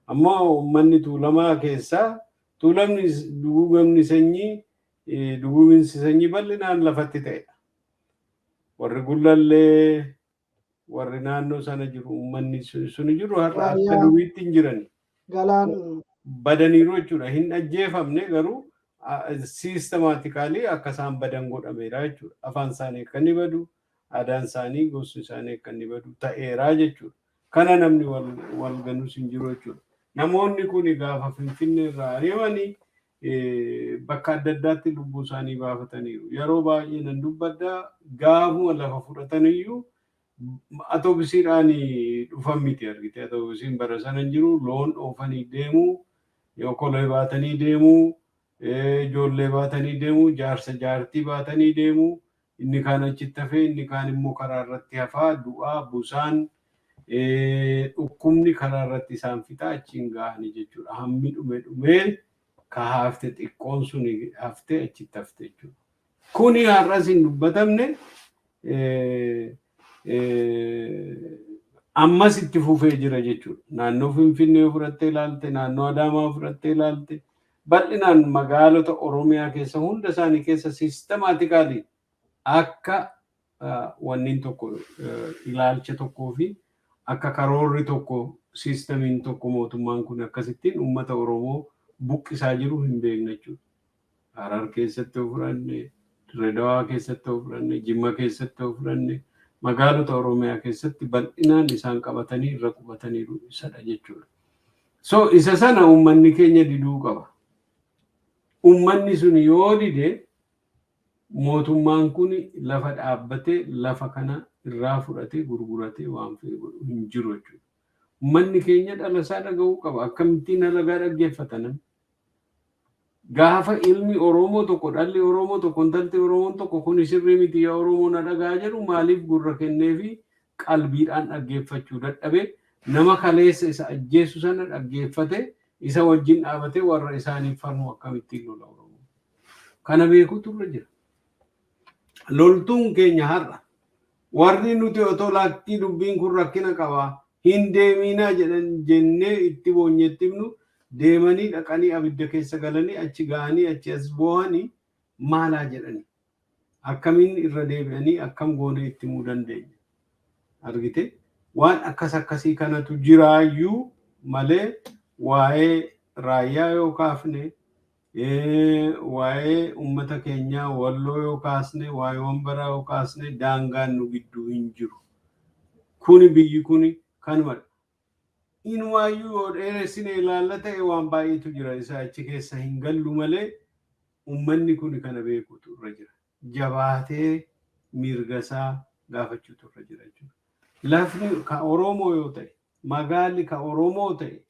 Ammoo uummanni Tuulamaa keessaa Tuulamni duguugamni sanyii, duguuginsi sanyii bal'inaan lafatti ta'edha. Warri Gullallee, warri naannoo sana jiru, uummanni suni jiru har'a akka duriitti hin jirani. Galaan. Badaniiru jechuudha. Hin ajjeefamne garuu systematically akka isaan badan godhameera jechuudha. Afaan isaanii akka inni badu, aadaan isaanii, gosti isaanii akka inni badu ta'eera jechuudha. Kana namni wal ganus hin jiru jechuudha. Namoonni kun gaafa Finfinnee irraa ari'amanii bakka adda addaatti lubbuu isaanii baafataniiru. Yeroo baay'ee nan dubbadha, gaafuma lafa fudhataniyyuu atoobisiidhaan dhufan miti argite. Atoobisiin bara sana hin jiru, loon oofanii deemuu, kolee baatanii deemuu, ijoollee baatanii deemuu, jaarsa jaartii baatanii deemuu, inni kaan achitti hafee, inni kaan immoo karaa irratti hafaa, du'aa, busaan, dhukkubni karaa irratti isaan fixaa achiin gahanii jechuudha. Hammi dhume dhumee ka hafte xiqqoon sun haftee achitti hafte jechuudha. Kuni har'as hin dubbatamne, ammas itti fufee jira jechuudha. Naannoo Finfinnee fudhattee ilaalte, naannoo Adaamaa fudhattee ilaalte, bal'inaan magaalota Oromiyaa keessa hunda isaanii keessa systematically akka wanniin tokko, ilaalcha tokkoo fi akka karoorri tokko, systemiin tokko, mootummaan kun akkasittiin uummata Oromoo buqqisaa jiru hin beekne jechuudha. Harar keessatti yoo fudhanne, Dirree Dawaa keessatti yoo fudhanne, Jimma keessatti yoo fudhanne, magaalota Oromiyaa keessatti bal'inaan isaan qabatanii irra qubataniiru isadha jechuudha. So isa sana uummanni keenya diduu qaba. Uummanni sun yoo dide mootummaan kun lafa dhaabbatee lafa kana irraa fudhatee gurguratee waan fe'e godhu hin jiru jechuudha. Uummanni keenya dhala isaa dhaga'uu qaba. Akkamittiin alagaa dhaggeeffata namni? Gaafa ilmi Oromoo tokko, dhalli Oromoo tokko, intalti Oromoon tokko kun sirrii miti yaa Oromoo na dhagaa jedhu maaliif gurra kennee fi qalbiidhaan dhaggeeffachuu dadhabee nama kaleessa isa ajjeesu sana dhaggeeffate isa wajjin dhaabatee warra isaaniif falmu akkamittiin lola Oromoo? Kana beekuutu irra jira. Loltuun keenya har'a warri nuti otoo lakkii dubbiin kun rakkina qaba hin deeminaa jedhan jennee itti boonyetti himnu deemanii dhaqanii abidda keessa galanii achi ga'anii achi as boo'anii maalaa jedhanii akkamiin irra deebi'anii akkam goonee itti himuu dandeenya? Argite, waan akkas akkasii kanatu jiraayyuu malee waa'ee Raayyaa yoo kaafne, waa'ee uummata keenyaa Walloo yoo kaasne, waa'ee Wambaraa yoo kaasne, daangaan nu gidduu hin jiru. Kuni biyyi kuni kanumadha. Inumaayyuu yoo dheeressine ilaalla ta'e waan baay'eetu jira, isa achi keessa hin gallu malee uummanni kun kana beekuutu irra jira. Jabaatee mirga isaa gaafachuutu irra jira jechuudha. Lafni ka Oromoo yoo ta'e, magaalli ka Oromoo ta'e,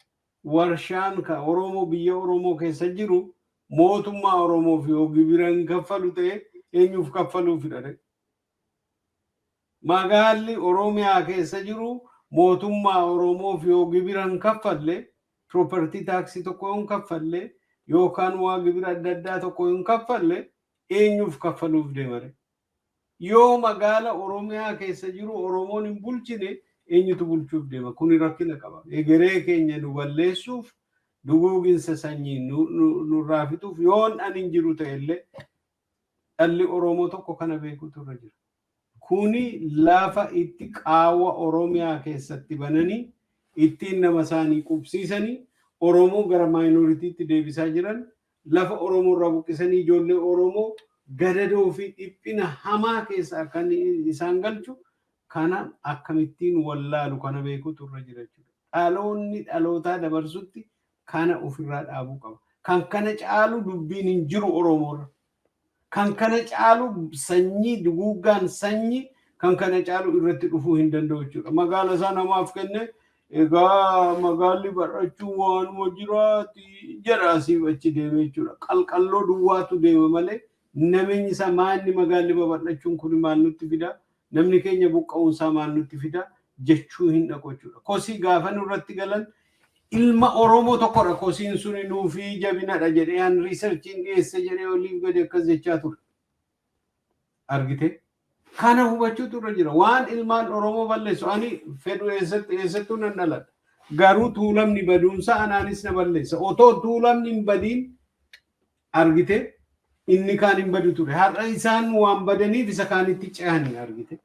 warshaan ka Oromoo biyya Oromoo keessa jiru mootummaa Oromoof yoo gibira hin kaffalu ta'e eenyuuf kaffaluuf fidhate? Magaalli Oromiyaa keessa jiru mootummaa Oromoof yoo gibira hin kaffalle, property tax tokko yoo hin kaffalle yookaan waa gibira adda addaa tokko yoo hin kaffalle eenyuuf kaffaluuf deemare? Yoo magaala Oromiyaa keessa jiru Oromoon hin bulchine eenyutu bulchuuf deema? Kuni rakkina qaba. Egeree keenya nu balleessuuf, duguuginsa sanyii nurraa fixuuf yoon ani hin jiru ta'e illee dhalli Oromoo tokko kana beekuutu irra jira. Kuni lafa itti qaawwa Oromiyaa keessatti bananii ittiin nama isaanii qubsiisanii Oromoo gara minorityitti deebisaa jiran, lafa Oromoo irraa buqqisanii ijoollee Oromoo gadadoo fi dhiphina hamaa keessa akka isaan galchu kana akkamittiin wallaalu kana beekuutu irra jira jechuudha. Dhaloonni dhalootaa dabarsutti kana ofirraa dhaabuu qaba. Kan kana caalu dubbiin hin jiru Oromoorra. Kan kana caalu sanyii duguuggaan sanyii kan kana caalu irratti dhufuu hin danda'u jechuudha. Magaala isaa namaaf kenne, egaa magaalli barachuu waanuma jiraati jedha, asiif achi deeme jechuudha. Qalqalloo duwwaatu deema malee nameenyi isaa maalni, magaalli babal'achuun kun maal nutti fida? Namni keenya buqqa'uun isaa maal nutti fida? Jechuu hin dhaqu jechuudha. Kosii gaafa nurratti galan ilma Oromoo tokkodha kosiin suni nuufii jabinadha jedhee an researchiin dhiyeesse jedhee oliif gadi akkas jechaa ture. Argite? Kana hubachuutu irra jira. Waan ilmaan Oromoo balleessu ani fedhu eessatti eessattuu nan dhaladha. Garuu Tuulamni baduunsaa anaanis na balleessa. Otoo Tuulamni hin badiin, argite, inni kaan hin badu ture. Har'a isaan waan badaniif isa kaanitti ce'anii, argite.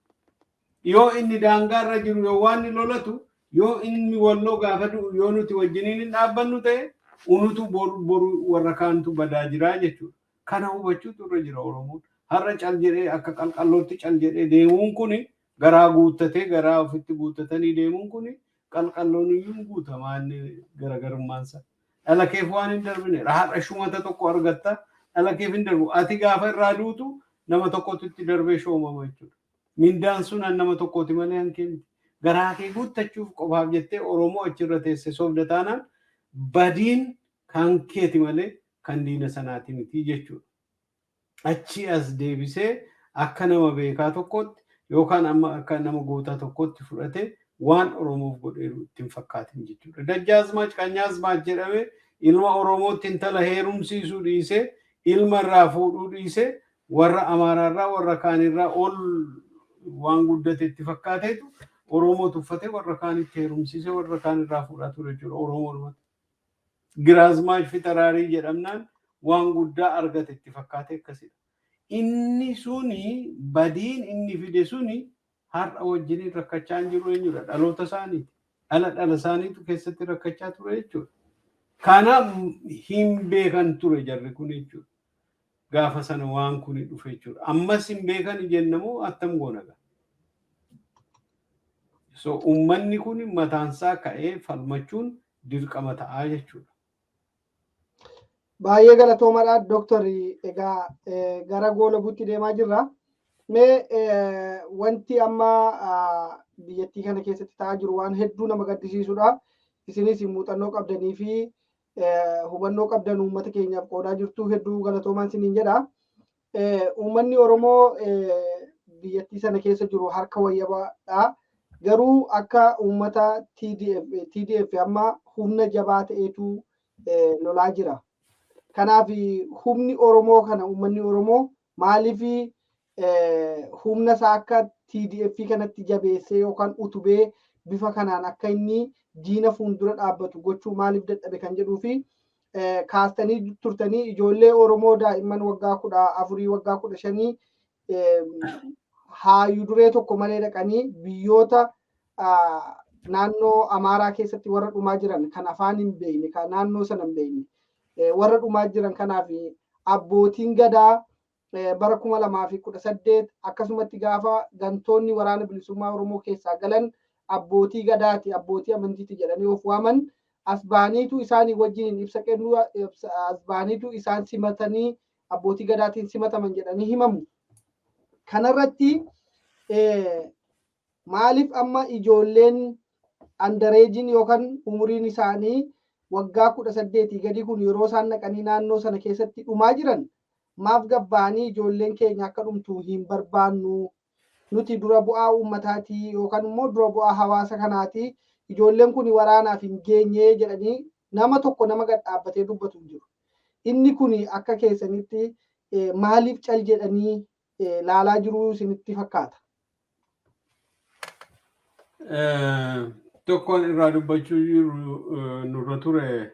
Yoo inni daangaarra jiru, yoo waan inni lolatu, yoo inni Walloo gaafa du'u, yoo nuti wajjiniin hin dhaabbannu ta'e, unutu boru boru warra kaantu badaa jira jechuudha. Kana hubachuutu irra jira Oromoon. Har'a cal jedhee, akka qalqallootti cal jedhee deemuun kuni, garaa guuttatee, garaa ofitti guuttatanii deemuun kuni, qalqalloon iyyuu hin guutamaa inni garaagarummaansa. Dhala keef waan hin darbine har'a shumata tokko argatta, dhala keef hin darbu. Ati gaafa irraa duutu nama tokkotu itti darbee shoomama jechuudha. Mindaan sun an nama tokkooti malee hankee miti. Garaa kee guuttachuuf qofaaf jettee Oromoo achirra teesse sobda taanaan, badiin kan keeti malee kan diina sanaati miti jechuudha. Achi as deebisee akka nama beekaa tokkootti yookaan amma akka nama gootaa tokkootti fudhatee waan Oromoof godheeru ittiin fakkaatin jechuudha. Dajjaazmaach Qanyaazmaach jedhamee ilma Oromootti intala heerumsiisuu dhiisee, ilma irraa fuudhuu dhiisee, warra Amaaraarraa warra kaanirraa ol waan guddate itti fakkaateetu Oromoo tuffatee warra kaanitti heerumsiisee warra kaanirraa fuudhaa ture jechuudha Oromoo. Giraazmaach Fitaraarii jedhamnaan waan guddaa argate itti fakkaate akkasidha. Inni suni, badiin inni fide suni har'a wajjiniin rakkachaa hin jiru eenyudha? Dhaloota isaaniiti. Dhala dhala isaaniitu keessatti rakkachaa ture jechuudha. Kana hin beekan ture jarri kun jechuudha. Gaafa sana waan kuni dhufe jechuudha. Ammas hin beekan jennamoo attam goona gaa? So uummanni kun mataansaa ka'ee falmachuun dirqama ta'aa jechuudha. Baay'ee galatoomadha, Dooktarri. Egaa gara goolabuutti deemaa jirra. Mee wanti amma biyyattii kana keessatti ta'aa jiru waan hedduu nama gaddisiisudha. Isinis muuxannoo qabdanii fi hubannoo qabdan uummata keenyaaf qoodaa jirtu, hedduu galatoomaan isiniin jedha. Uummanni Oromoo biyyattii sana keessa jiru harka wayyabaadha. Garuu akka uummata TDF, TDF amma humna jabaa ta'etu lolaa jira. Kanaaf humni Oromoo kana, uummanni Oromoo maaliif humna isaa akka TDF kanatti jabeessee yookaan utubee bifa kanaan akka inni diina fuuldura dhaabbatu gochuu maaliif dadhabe kan jedhuu fi kaastanii turtanii, ijoollee Oromoo daa'imman waggaa 14, waggaa 15 haayuu duree tokko malee dhaqanii biyyoota naannoo Amaaraa keessatti warra dhumaa jiran, kan afaan hin beekne, kan naannoo sana hin beekne warra dhumaa jiran kanaaf abbootiin gadaa bara 2018 akkasumatti gaafa gantoonni Waraana Bilisummaa Oromoo keessaa galan abbootii gadaati, abbootii amantiiti jedhanii of waaman as ba'aniitu isaanii wajjin ibsa kennuu, as ba'aniitu isaan simatanii abbootii gadaatiin simataman jedhanii himamu. Kanarratti maaliif amma ijoolleen underageiin yookaan umuriin isaanii waggaa 18 gadi kun yeroo isaan dhaqanii naannoo sana keessatti dhumaa jiran maaf gabbaanii ijoolleen keenya akka dhumtu hin barbaannu, nuti dura bu'aa uummataati yookaan immoo dura bu'aa hawaasa kanaati, ijoolleen kun waraanaaf hin geenye jedhanii nama tokko nama gad dhaabbatee dubbatu hin jiru? Inni kun akka keessanitti maaliif cal jedhanii laalaa jiruu isinitti fakkaata? Tokkoon irraa dubbachuu jiru nurra ture,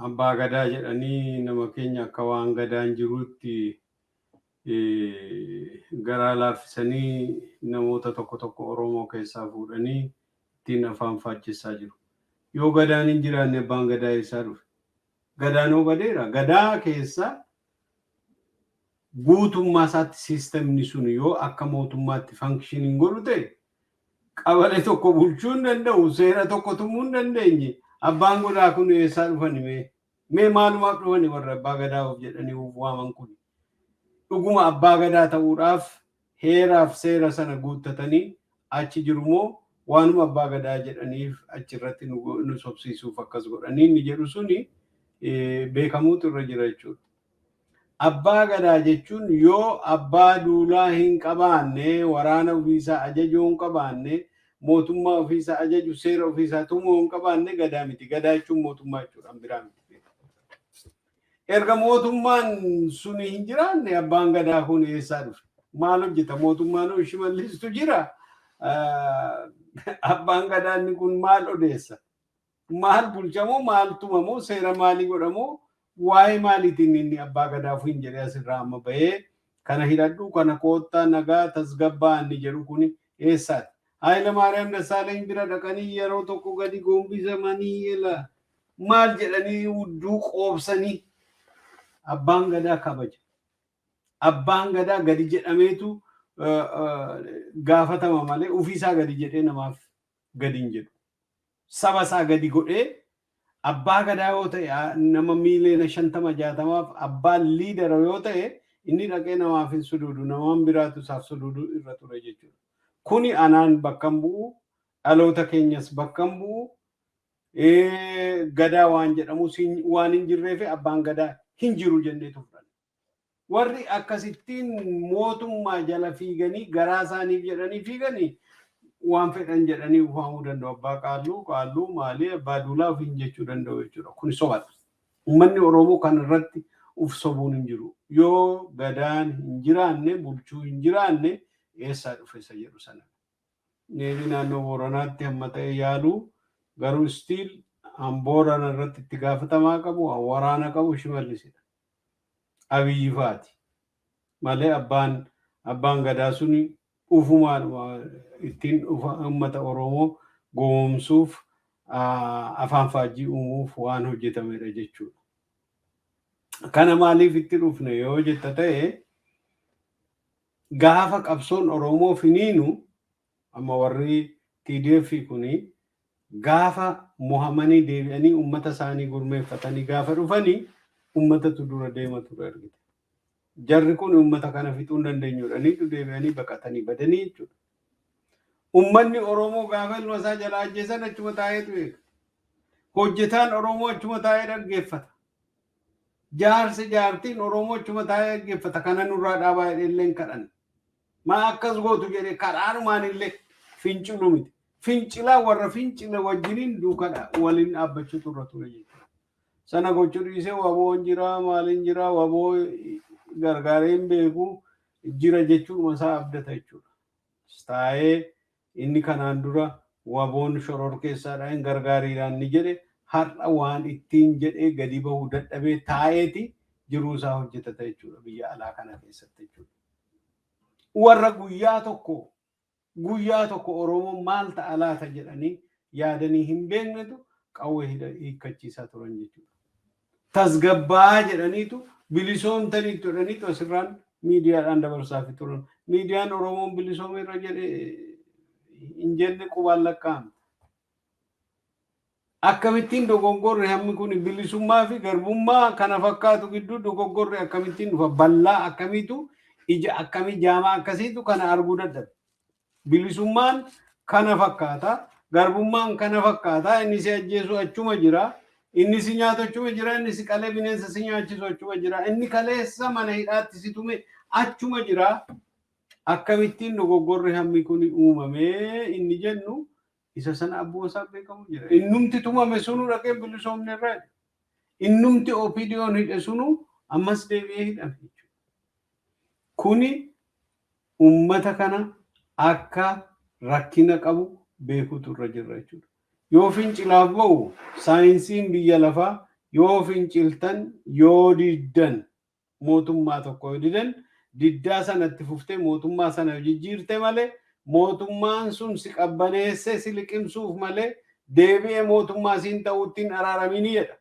abbaa gadaa jedhanii nama keenya akka waan gadaan jiruutti garaa laaffisanii namoota tokko tokko Oromoo keessaa fuudhanii ittiin afaan faachissaa jiru. Yoo gadaan hin jiraanne abbaan gadaa eessaa dhufe? Gadaan hoo badeera. Gadaa keessa guutummaa isaatti systemni sun yoo akka mootummaatti functioning godhu ta'e, qabalee tokko bulchuu hin danda'u, seera tokko tumuu hin dandeenye. Abbaan gadaa kun eessaa dhufani mee? Mee maalumaaf dhufani warra abbaa gadaa of jedhanii of waaman kun? Dhuguma abbaa gadaa ta'uudhaaf heeraaf seera sana guuttatanii achi jiru moo waanuma abbaa gadaa jedhaniif achirratti nu sobsiisuuf akkas godhanii inni jedhu suni beekamuutu irra jira jechuudha. Abbaa gadaa jechuun yoo abbaa duulaa hin qabaanne, waraana ofiisaa ajajuu hin qabaanne, mootummaa ofiisaa ajaju, seera ofiisaa tumuu hin qabaanne gadaa miti. Gadaa jechuun mootummaa jechuudha, biraa miti. Erga mootummaan suni hin jiraanne abbaan gadaa kun eessaa dhufe? Maal hojjeta? Mootummaan Shimallistu jira. Abbaan gadaa inni kun maal odeessa? Maal bulchamoo? Maal tumamoo? Seera maalii godhamoo? Waa'ee maaliitiin inni abbaa gadaaf hin jedhee asirraa amma bahee kana hidhadhu, kana koottaa, nagaa tasgabbaa inni jedhu kun eessaati? Haayila Maariyaam Dassaaleny bira dhaqanii yeroo tokko gadi gombisamanii ela maal jedhanii hudduu qoobsanii. Abbaan gadaa kabaja. Abbaan gadaa gadi jedhameetu gaafatama malee ofiisaa gadi jedhee namaaf gadi hin jedhu. Saba isaa gadi godhee abbaa gadaa yoo ta'e, nama miiliyoona 50 60f abbaan leader yoo ta'e, inni dhaqee namaaf hin suduudu, namaan biraatu isaaf suduudu irra ture jechuudha. Kuni anaan bakka hin bu'u, dhaloota keenyas bakka hin bu'u, gadaa waan jedhamu waan hin jirree fi abbaan gadaa hin jiru jenneetu fudhanna. Warri akkasittiin mootummaa jala fiiganii garaa isaaniif jedhanii fiiganii waan fedhan jedhanii waamuu danda'u. Abbaa qaalluu, qaalluu maalii, abbaa duulaa ofiin jechuu danda'u jechuudha. Kuni sobadha. Uummanni Oromoo kan irratti uf sobuun hin jiru. Yoo gadaan hin jiraanne, bulchuu hin jiraanne, eessaa dhufe isa jedhu sana. Neefi naannoo Booranaatti hamma ta'e yaaluu, garuu still han Boorana irratti itti gaafatamaa qabu, han waraana qabu Shimallisidha. Abiyyi faati. Malee abbaan gadaa suni ufumaadhuma ittiin uummata Oromoo gowwoomsuuf, afaan faajjii uumuuf waan hojjetamedha jechuudha. Kana maaliif itti dhufne yoo jetta ta'e, gaafa qabsoon Oromoo finiinu, amma warri TDF kuni gaafa mohamanii deebi'anii uummata isaanii gurmeeffatanii gaafa dhufanii uummatatu dura deema ture argite. Jarri kun uummata kana fixuu hin dandeenyudhaniitu deebi'anii baqatanii badanii jechuudha. Uummanni Oromoo gaafa ilma isaa jalaa ajjeesan achuma taa'eetu eega. Hojjetaan Oromoo achuma taa'ee dhaggeeffata. Jaarsi jaartiin Oromoo achuma taa'ee dhaggeeffata. Kana nurraa dhaabaa jedhee illee hin kadhanne. Maa akkas gootu jedhee karaadhumaan illee fincilu miti. Fincilaa warra fincile wajjiniin duukaa waliin dhaabbachuutu irra ture jechuudha. Sana gochuu dhiisee WBOn jira, maaliin jira, WBO gargaaree hin beeku jira jechuudha isaa abdata jechuudha. Taa'ee inni kanaan dura WBOn shoror keessaadha hin gargaariidhaan ni jedhe, har'a waan ittiin jedhee gadi bahuu dadhabee taa'eeti jiruu isaa hojjetata jechuudha biyya alaa kana keessatti jechuudha. Warra guyyaa tokko guyyaa tokko Oromoon maal ta'a laata jedhanii yaadanii hin beeknetu qawwee hiikkachiisaa turan jechuudha. Tasgabbaa jedhaniitu, bilisoomtaniitu jedhaniitu asirraan miidiyaadhaan dabarsaafi turan. Miidiyaan Oromoon bilisoome irra jedhe hin jenne qubaan lakkaa'amte. Akkamittiin dogoggorri hammi kun, bilisummaa fi garbummaa kana fakkaatu gidduu dogoggorri akkamittiin dhufa? Bal'aa akkamiitu, ija akkamii jaamaa akkasiitu kana arguu dadhabe? Bilisummaan kana fakkaata. Garbummaan kana fakkaata. Inni si ajjeesu achuma jira. Inni si nyaatu achuma jira. Inni si qalee bineensa si nyaachisu achuma jira. Inni kaleessa mana hidhaatti si tume achuma jira. Akkamittiin dogoggorri hammi kun uumamee inni jennu isa sana abboo isaa beekamu jira. Innumti tumame sunu dhaqee bilisoomne irraa jedha. Innumti OPDOn hidhe sunu ammas deebi'ee hidhame jechuudha. Kuni ummata kana akka rakkina qabu beekuutu irra jirra jechuudha. Yoo fincilaaf ba'u, saayinsiin biyya lafaa yoo finciltan, yoo diddan, mootummaa tokko yoo didan, diddaa sanatti fuftee mootummaa sana yoo jijjiirte malee, mootummaan sun si qabbaneessee si liqimsuuf malee deebi'ee mootummaa siin ta'uutti hin araaraminii jedha.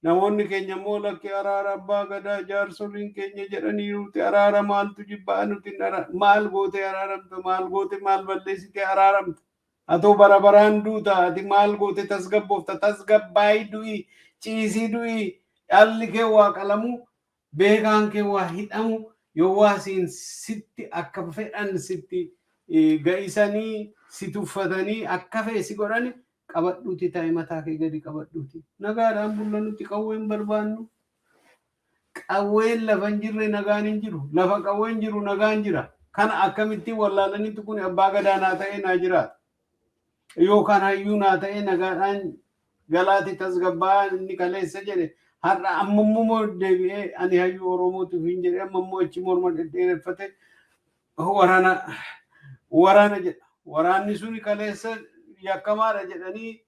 Namoonni keenya immoo lakki, araara abbaa gadaa jaarsoliin keenya jedhaniiruuti, araara maaltu jibbaa nuti hin maal gootee araaramta, maal goote, maal balleessitee araaramta? Atoo bara baraan duuta, ati maal goote tasgabboofta? Tasgabbaa'ii du'i, ciisii du'i, dhalli kee waa qalamu, beekaan kee waa hidhamu, yoo waa siin sitti akka fedhan sitti ga'isanii si tuffatanii akka fe'e si godhani, qabadhuuti taa'e, mataa kee gadi qabadhuuti. Nagaadhaan bulla, nuti qawween barbaannu. Qawween lafa hin jirre nagaan hin jiru. Lafa qawween jiru nagaan jira. Kana akkamittiin wallaalanitti kun abbaa gadaa naa ta'ee naa jiraata? Yookaan hayyuu naa ta'ee nagaadhaan galaati tasgabbaa'aa inni kaleessa jedhe, har'a ammammoo deebi'ee ani hayyuu Oromootiif hin jedhe, ammammoo achi morma dhedheereffate waraana waraana jedha. Waraanni suni kaleessa yakkamaadha jedhanii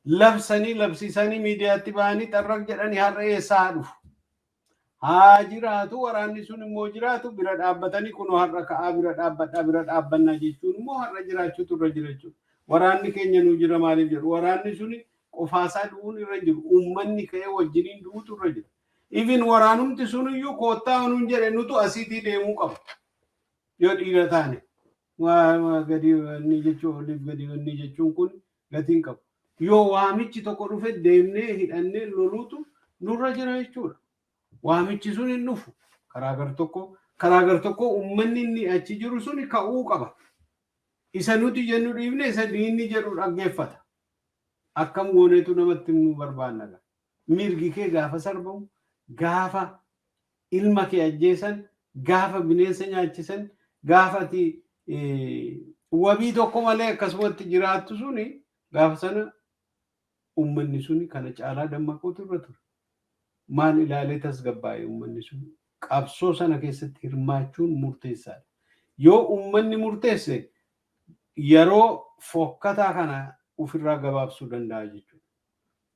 labsanii, labsiisanii, miidiyaatti bahanii xarraq jedhanii, har'a eessaa haa dhufu? Haa jiraatu, waraanni sun immoo jiraatu, bira dhaabbatanii kunoo har'a ka'aa bira dhaabbadhaa, bira dhaabbannaa jechuun immoo har'a jiraachuutu irra jira jechuudha. Waraanni keenya nuu jira maaliif jedhu? Waraanni suni qofaasaa du'uun irra hin jiru. Uummanni ka'ee wajjiniin du'uutu irra jira. Even waraanumti suniyyuu koottaa nuun jedhe, nutu asiitii deemuu qaba. Yoo dhiira taane. Waa gadi wanni jechuun, oliif gadi wanni jechuun kun gatiin qabu. Yoo waamichi tokko dhufe deemnee hidhannee loluutu nurra jira jechuudha. Waamichi sun hin dhufu. Karaa gar tokko uummanni inni achi jiru suni ka'uu qaba. Isa nuti jennu dhiifne isa diinni jedhu dhaggeeffata. Akkam gooneetu namatti himuu barbaanna? Mirgi kee gaafa sarbamu, gaafa ilma kee ajjeesan, gaafa bineensa nyaachisan, gaafa ati wabii tokko malee akkasumatti jiraattu suni, gaafa sana uummanni suni kana caalaa dammaquutu irra ture. Maal ilaalee tasgabbaa'e uummanni sun? Qabsoo sana keessatti hirmaachuun murteessaadha. Yoo uummanni murteesse yeroo fokkataa kana ofirraa gabaabsuu danda'a jechuudha.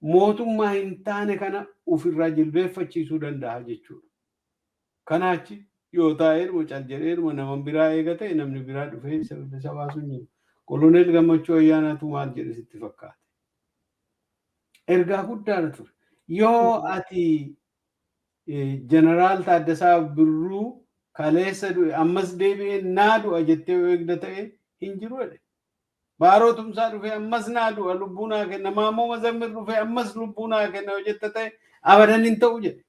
Mootummaa hin taane kana ofirraa jilbeeffachiisuu danda'a jechuudha. Kanaachi yoo taa'eedhuma cal jedheedhuma nama biraa eega ta'e, namni biraa dhufee isa baasuu hin jiru. Koloneel Gammachuu Ayyaanaatu maal jedhe sitti fakkaate? Ergaa guddaadha ture. Yoo ati Jeneraal Taaddasaa Birruu kaleessa du'e ammas deebi'ee naa du'a jettee yoo eegda ta'e, hin jiru jedhe. Baaroo Tumsaa dhufee ammas naa du'a, lubbuu naa kenna. Maammoo Mazammir dhufee ammas lubbuu naa kenna yoo jetta ta'e, abadan hin ta'u jedhe.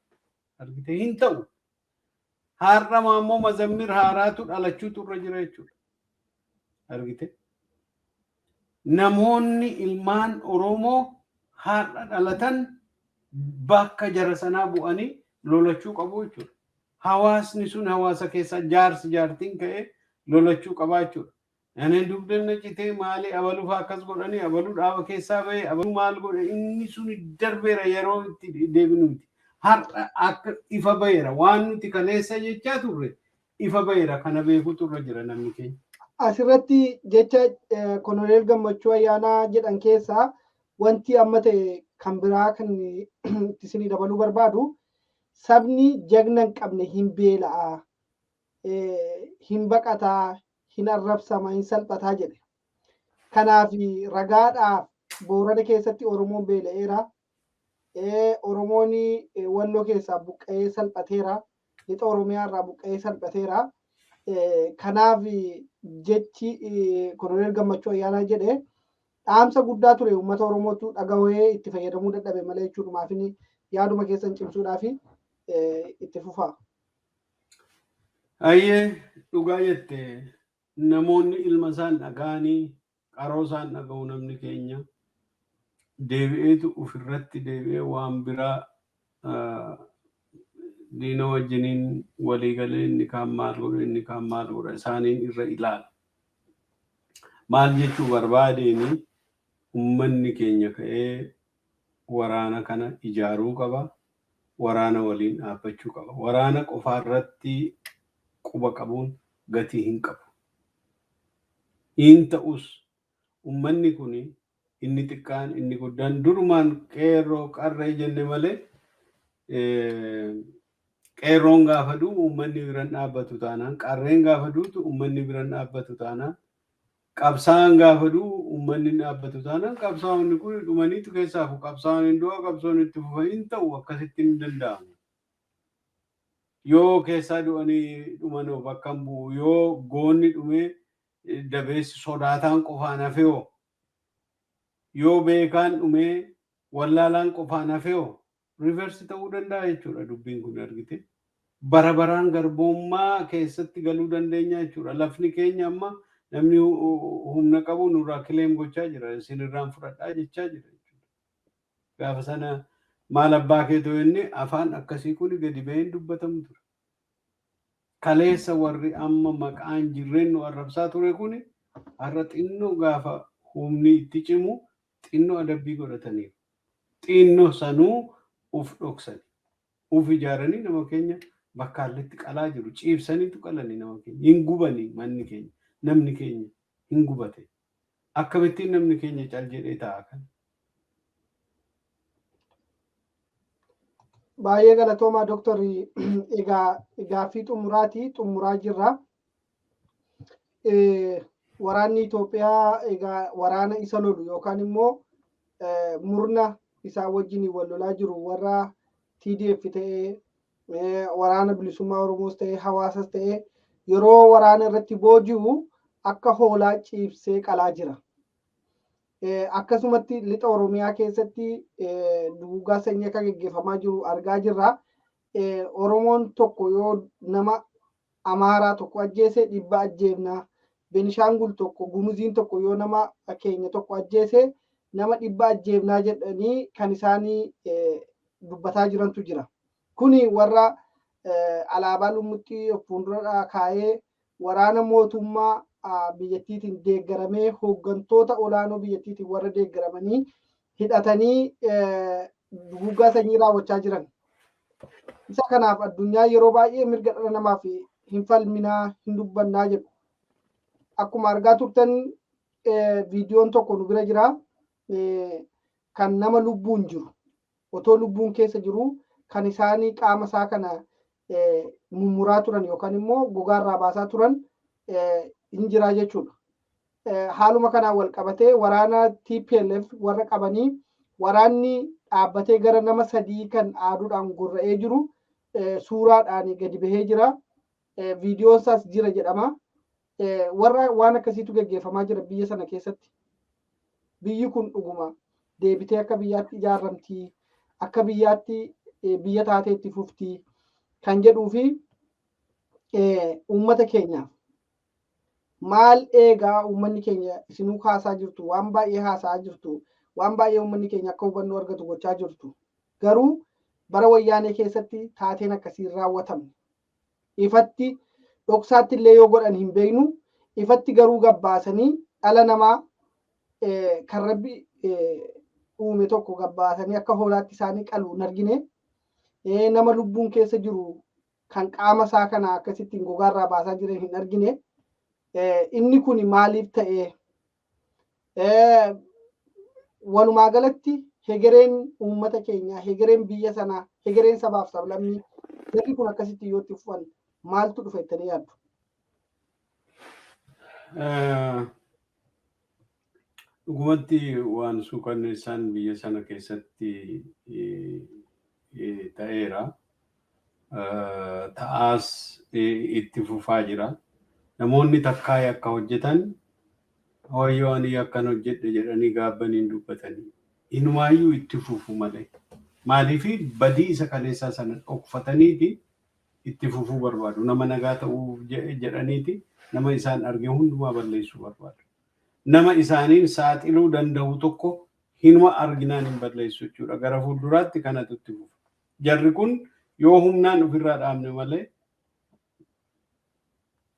Argite, hin ta'u. Har'a Maammoo Mazammir haaraatu dhalachuutu irra jira jechuudha. Argite. Namoonni ilmaan Oromoo har'a dhalatan bakka jara sanaa bu'anii lolachuu qabu jechuudha. Hawaasni sun hawaasa keessaa jaarsi jaartiin ka'ee lolachuu qabaa jechuudha. Ani dugdanna citee maali, abaluu fa'aa akkas godhanii, abaluu dhaaba keessaa bahee, abaluu maal godhe, inni sun darbeera, yeroo itti deebinu miti. Har'a akka ifa baheera, waan nuti kaleessa jechaa turre ifa baheera, kana beekuutu irra jira namni keenya. Asirratti jecha Koloneel Gammachuu Ayyaanaa jedhan keessaa wanti amma ta'e kan biraa kan itti isinii dabaluu barbaadu, sabni jagna hin qabne hin beela'a, hin baqataa, hin arrabsama, hin salphataa jedhe. Kanaaf ragaadhaaf Boorana keessatti Oromoon beela'eera. Oromoon Walloo keessaa buqqa'ee salphateera. Lixa Oromiyaa irraa buqqa'ee salphateera. Kanaaf jechi Koloneel Gammachuu Ayyaanaa jedhe dhaamsa guddaa ture, uummata Oromootu dhagahee itti fayyadamuu dadhabe malee jechuudhumaaf, yaaduma keessan cimsuudhaaf itti fufaa. Ayyee, dhugaa jette. Namoonni ilma isaan dhaga'anii qaroo isaan dhaga'u, namni keenya deebi'eetu ofirratti deebi'ee waan biraa diina wajjiniin waliigalee, inni kaan maal godhe, inni kaan maal godha, isaaniin irra ilaala. Maal jechuu barbaadeeni, ummanni keenya ka'ee waraana kana ijaaruu qaba. Waraana waliin dhaabbachuu qaba. Waraana qofaa irratti quba qabuun gatii hin qabu. Hin ta'us, ummanni kun inni xiqqaan inni guddaan durumaan qeerroo qarree jenne malee, qeerroon gaafa du'u uummanni biran dhaabbatu taanaan, qarreen gaafa duutu uummanni biran dhaabbatu taanaan, qabsaa'aan gaafa du'u uummanni hin dhaabbatu taanaan, qabsaa'onni kun dhumaniitu keessaafu qabsaa'on hin du'a, qabsoon itti fufa hin ta'u, akkasitti hin danda'amu. Yoo keessaa du'anii dhumanoo bakka hin bu'u, yoo goonni dhumee dabeessi sodaataan qofaan hafeoo Yoo beekaan dhumee wallaalaan qofaan hafeeoo reverse ta'uu danda'a jechuudha dubbiin kun, argite. Bara baraan garbummaa keessatti galuu dandeenya jechuudha. Lafni keenya amma namni humna qabu nurraa claim gochaa jira. Isin irraan fudhadhaa jechaa jira jechuudha. Gaafa sana maal abbaa keetoo inni afaan akkasii kun gadi baheen dubbatamu ture. Kaleessa warri amma maqaan jirreen nu arrabsaa ture kun har'a xinnoo gaafa humni itti cimu xinnoo adabbii godhataniiru. Xinnoo sanuu uf dhoksani. Uf ijaaranii nama keenya bakkaalletti qalaa jiru. Ciibsaniitu qalanii nama keenya. Hin gubanii manni keenya. Namni keenya hin gubate. Akkamittiin namni keenya cal jedhee taa'a kana? Baay'ee galatoomaa dooktarri. Egaa gaaffii xumuraati, xumuraa jirra. Waraanni Itoophiyaa egaa waraana isa lolu yookaan immoo murna isaa wajjin wal lolaa jiru, warra TDF ta'ee, waraana bilisummaa Oromoos ta'ee, hawaasas ta'ee, yeroo waraana irratti booji'u akka hoolaa ciibsee qalaa jira. Akkasumatti lixa Oromiyaa keessatti duguuggaa sanyii akka geggeeffamaa jiru argaa jirra. Oromoon tokko yoo nama Amaaraa tokko ajjeese 100 ajjeefna. Benishaangul tokko, Gumuziin tokko yoo nama keenya tokko ajjeese nama 100 ajjeefnaa jedhanii kan isaanii dubbataa jirantu jira. Kuni warra alaabaa lummuxxii of fuuldura kaa'ee waraana mootummaa biyyattiitiin deeggaramee, hooggantoota olaanoo biyyattiitiin warra deeggaramanii hidhatanii duguuggaa sanyii raawwachaa jiran. Isa kanaaf addunyaa yeroo baay'ee mirga dhala namaaf hin falminaa, hin dubbannaa jedhu. Akkuma argaa turtan viidiyoon tokko nu bira jira. Kan nama lubbuun jiru, otoo lubbuun keessa jiru, kan isaanii qaama isaa kana mummuraa turan yookaan immoo gogaarraa baasaa turan hin jiraa jechuudha. Haaluma kanaan wal qabatee waraana TPLF warra qabanii waraanni dhaabbatee gara nama 3 kan aaduudhaan gorra'ee jiru suuraadhaan gadi bahee jira. Viidiyoon isaas jira jedhama. Warra waan akkasiitu geggeeffamaa jira biyya sana keessatti. Biyyi kun dhuguma deebitee akka biyyaatti ijaarramti, akka biyyaatti biyya taatee itti fufti kan jedhuu fi uummata keenyaaf maal eegaa? Uummanni keenya isinuu kaasaa jirtu, waan baay'ee haasa'aa jirtu, waan baay'ee uummanni keenya akka hubannoo argatu gochaa jirtu. Garuu bara wayyaanee keessatti taateen akkasii hin raawwatamne. Ifatti, dhoksaatti illee yoo godhan hin beeknu, ifatti garuu gabbaasanii dhala namaa kan Rabbi uume tokko gabbaasanii akka hoolaatti isaanii qalu hin argine. Nama lubbuun keessa jiru kan qaama isaa kana akkasittiin gogaarraa baasaa jiran hin argine. Inni kun maaliif ta'e? Walumaa galatti hegereen uummata keenyaa, hegereen biyya sanaa, hegereen sabaaf sablammii, jarri kun akkasitti yoo itti fufan maaltu dhufa jettanii yaaddu? Dhugumatti waan suukanneessaan biyya sana keessatti ta'eera. Ta'aas itti fufaa jira. Namoonni takkaa yakka hojjetan "Wayyoo, ani yakkan hojjedhe" jedhanii gaabbanii hin dubbatanii. Inumaayyuu itti fufu malee. Maaliif? Badii isa kaleessaa sana dhokfataniiti itti fufuu barbaadu. Nama nagaa ta'uu jedhaniiti nama isaan arge hundumaa balleessuu barbaadu. Nama isaaniin saaxiluu danda'u tokko hinuma arginaan hin balleessu jechuudha. Gara fuulduraatti kanatu itti fufa. Jarri kun yoo humnaan ofirraa dhaabne malee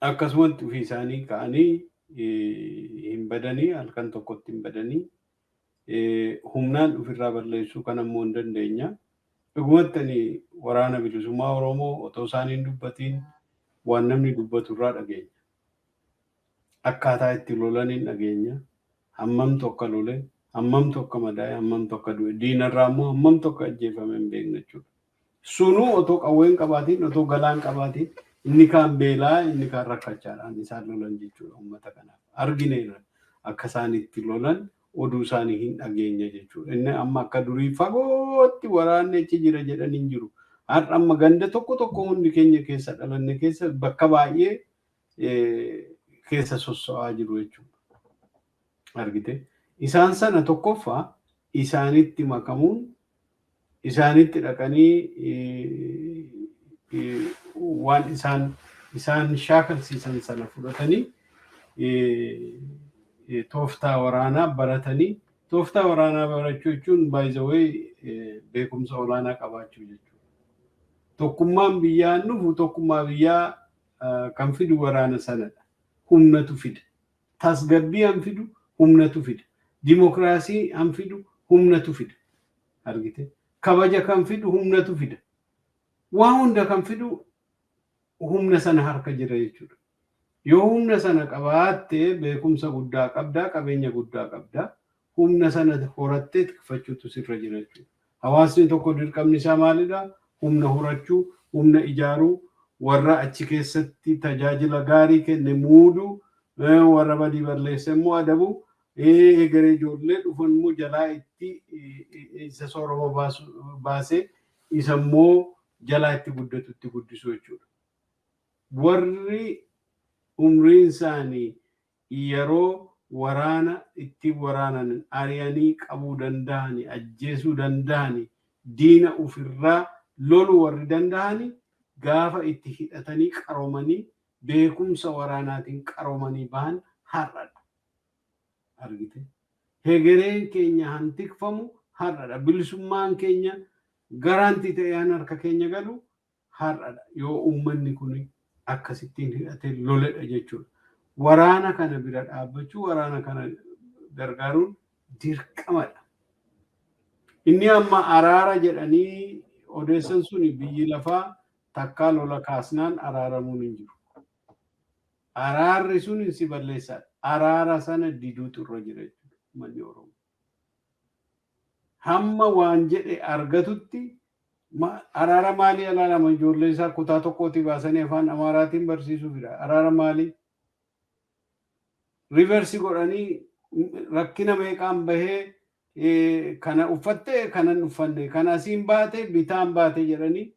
akkasumatti ofii isaanii ka'anii hin badanii, halkan tokkotti hin badanii. Humnaan ofirraa balleessuu kan ammoo hin dandeenya. Dhugumatti ani waraana bilisummaa Oromoo otoo isaan hin dubbatiin waan namni dubbatu irraa dhageenya. Akkaataa itti lolan hin dhageenya. Hammamtu akka lole, hammamtu akka madaa'e, hammamtu akka du'e, diinarraa immoo hammamtu akka ajjeefame hin beekna jechuudha. Sunuu otoo qawwee hin qabaatiin, otoo galaan qabaatiin, inni kaan beelaa, inni kaan rakkachaadhaan isaan lolan jechuudha uummata kanaaf. Argineerra, akka isaan itti lolan oduu isaanii hin dhageenya jechuudha. Inni amma akka durii fagootti waraanni achi jira jedhan hin jiru. Har'a amma ganda tokko tokko hundi keenya keessa dhalanne keessa bakka baay'ee keessa sosso'aa jiru jechuudha. Argite? Isaan sana tokkoffaa isaanitti makamuun, isaanitti dhaqanii waan isaan shaakalsiisan sana fudhatanii, tooftaa waraanaa baratanii, tooftaa waraanaa barachuu jechuun, by the way, beekumsa olaanaa qabaachuu jechuudha. Tokkummaan biyyaa dhufu, tokkummaa biyyaa kan fidu waraana sanadha. Humnatu fida. Tasgabbii han fidu humnatu fida. Dimokiraasii han fidu humnatu fida. Argite? Kabaja kan fidu humnatu fida. Waa hunda kan fidu humna sana harka jira jechuudha. Yoo humna sana qabaatte, beekumsa guddaa qabdaa, qabeenya guddaa qabdaa, humna sana horattee tikfachuutu sirra jira jechuudha. Hawaasni tokko dirqamni isaa maalidha? Humna horachuu, humna ijaaruu, warra achi keessatti tajaajila gaarii kenne muuduu, warra badii balleesse immoo adabuu, egeree ijoollee dhufan immoo jalaa itti isa soorama baasee isa immoo jalaa itti guddatu itti guddisuu jechuudha. Warri umriin isaanii yeroo waraana ittiin waraanan ari'anii qabuu danda'ani, ajjeesuu danda'ani, diina ofirraa loluu warri danda'ani, gaafa itti hidhatanii qaroomanii, beekumsa waraanaatiin qaroomanii bahan har'adha. Argite? Hegereen keenya han tikfamu har'adha. Bilisummaan keenya guarantee ta'ee han harka keenya galu har'adha. Yoo uummanni kun akkasittiin hidhatee loledha jechuudha. Waraana kana bira dhaabbachuu, waraana kana gargaaruun dirqamadha. Inni amma araara jedhanii odeessan suni, biyyi lafaa takkaa lola kaasnaan araaramuun hin jiru. Araarri sun si balleessaadha. Araara sana diduutu irra jira jechuudha uummanni Oromoo. Hamma waan jedhe argatutti araara maalii alaarama? Ijoollee isaa kutaa tokkootii baasanii afaan Amaaraatiin barsiisuufidha. Araara maalii? Reverse godhanii rakkina meeqaan bahee, kana uffatte, kanan uffanne, kana asiin baate, bitaan baate jedhanii,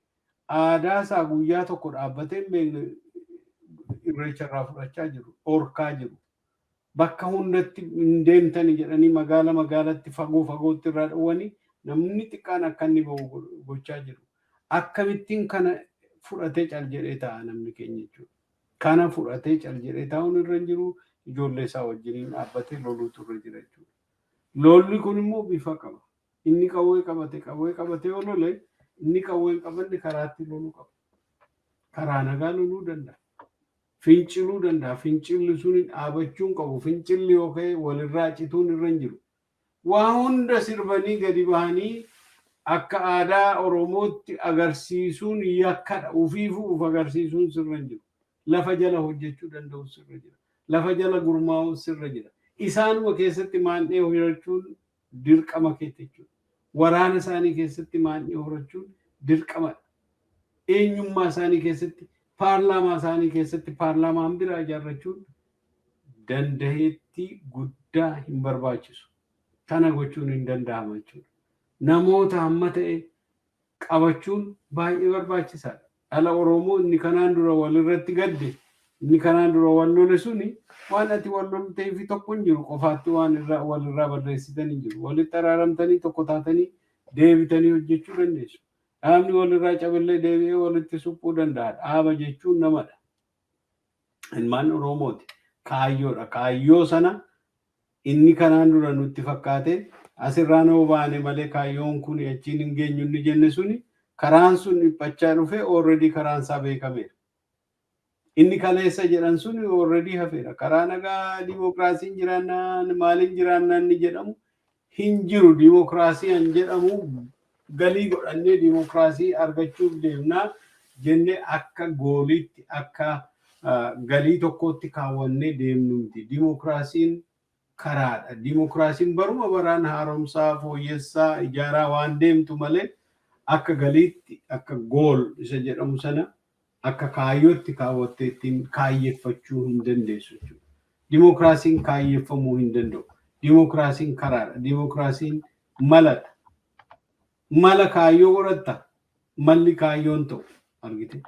aadaa isaa guyyaa tokko dhaabbatee hin beekne irreecha irraa fudhachaa jiru, dhorkaa jiru. Bakka hundatti hin deemtani jedhanii magaala magaalatti, fagoo fagootti irraa dhowwanii, namni xiqqaan akka inni bahu gochaa jiru. Akkamittiin kana fudhatee cal jedhee taa'a namni keenya jechuudha? Kana fudhatee cal jedhee taa'uun irra hin jiru, ijoollee isaa wajjiniin dhaabbatee loluutu irra jira jechuudha. Lolli kun immoo bifa qaba. Inni qawwee qabate qawwee qabatee yoo lole, inni qawwee hin qabanne karaatti loluu qaba. Karaa nagaa loluu danda'a. Finciluu danda'a. Fincilli sun dhaabachuu hin qabu. Fincilli yoo ka'e walirraa cituun irra hin jiru. Waa hunda sirbanii gadi bahanii akka aadaa Oromootti agarsiisuun yakkadha. Ufiifuu uf agarsiisuun sirra hin jiru. Lafa jala hojjechuu danda'u sirra jira. Lafa jala gurmaa'uun sirra jira. Isaanuma keessatti maandhee horachuun dirqama keeti jechuudha. Waraana isaanii keessatti maandhee horachuun dirqamadha. Eenyummaa isaanii keessatti, paarlaamaa isaanii keessatti, paarlaamaan biraa ijaarrachuun dandaheetti guddaa hin barbaachisu. Kana gochuun hin danda'ama jechuudha. Namoota hamma ta'e qabachuun baay'ee barbaachisaadha. Dhala Oromoo inni kanaan dura walirratti gadde, inni kanaan dura wal lole suni, waan ati wal loltee fi tokko hin jiru, qofaatti waan irraa walirraa barreessitan hin jiru. Walitti araaramtanii, tokko taatanii deebitanii hojjechuu dandeessu. Dhaabni walirraa caballee deebi'ee walitti suphuu danda'a. Dhaaba jechuun namadha. Ilmaan Oromooti. Kaayyoodha. Kaayyoo sana inni kanaan dura nutti fakkaate, asirraa noo baane malee kaayyoon kun achiin hin geenyu inni jenne suni, karaan sun dhiphachaa dhufe, already karaan isaa beekameera. Inni kaleessa jedhan sun already hafeera. Karaa nagaa diimokiraasiin jiraannaan, maaliin jiraannaan inni jedhamu hin jiru. Diimokiraasii han jedhamu galii godhannee diimokiraasii argachuuf deemnaa jennee akka goaliitti, akka galii tokkootti kaawwannee deemnu miti. Diimokiraasiin karaadha. Diimokiraasiin baruma baraan haaromsaa, fooyyessaa, ijaaraa waan deemtu malee akka galiitti, akka goal isa jedhamu sana akka kaayyootti kaawwattee ittiin kaayyeffachuu hin dandeessu jechuudha. Diimokiraasiin kaayyeffamuu hin danda'u. Diimokiraasiin karaadha. Diimokiraasiin maladha. Mala kaayyoo godhatta. Malli kaayyoon ta'u argite.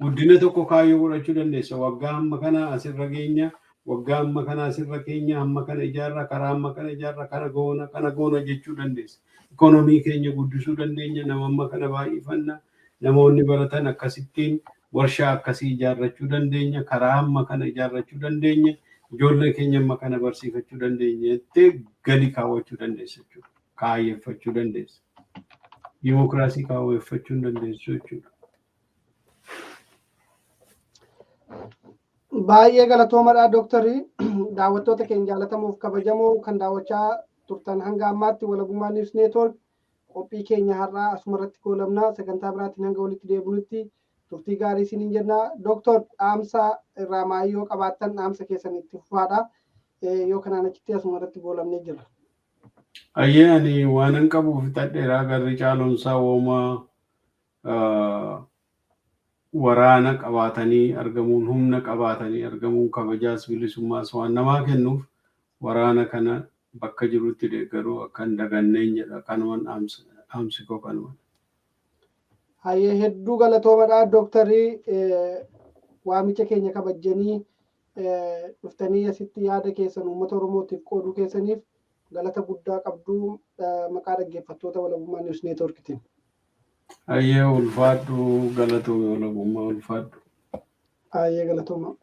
Guddina tokko kaayyoo godhachuu dandeessa. Waggaa amma kana asirra geenya. Waggaa amma kanaa sirra keenya amma kana ijaarra, karaa amma kana ijaarra, kana goona, kana goona jechuu dandeessa. Ikoonomii keenya guddisuu dandeenya, nama amma kana baay'ifanna, namoonni baratan akkasittiin warshaa akkasii ijaarrachuu dandeenya, karaa amma kana ijaarrachuu dandeenya, ijoollee keenya amma kana barsiifachuu dandeenya jettee gali kaawwachuu dandeessa jechuudha. Kaayyeffachuu dandeessa. Dimookiraasii kaawweffachuu hin dandeessu jechuudha. Baay'ee galatoomadha dooktarri. Daawwattoota keenya jaallatamuuf kabajamoo kan daawwachaa turtan hanga ammaatti Walabummaa News Network qophii keenya har'aa asuma irratti goolabna. Sagantaa biraatiin hanga walitti deebinutti turtii gaarii isiniin jenna. Dooktor, dhaamsa irraa maayii yoo qabaattan dhaamsa keessan itti fufaadha. Yoo kanaan achitti asuma irratti goolabnee jira. Ayyee, ani waanan qabu fixadheeraa. Garri caalumsaa woomaa waraana qabaatanii argamuun, humna qabaatanii argamuun kabajaas bilisummaas waan namaa kennuuf, waraana kana bakka jirutti deeggaruu akka hin daganneen jedha. Kanuman dhaamsi koo kanuma. Hayyee, hedduu galatoomadha dooktarri, waamicha keenya kabajjanii dhuftanii asitti yaada keessan uummata Oromootiif qooduu keessaniif galata guddaa qabdu maqaa dhaggeeffattoota Walabummaa News Networkitiin. Hayyee, ulfaadhu, galatoomi. Walabummaa, ulfaadhu. Hayyee, galatooma.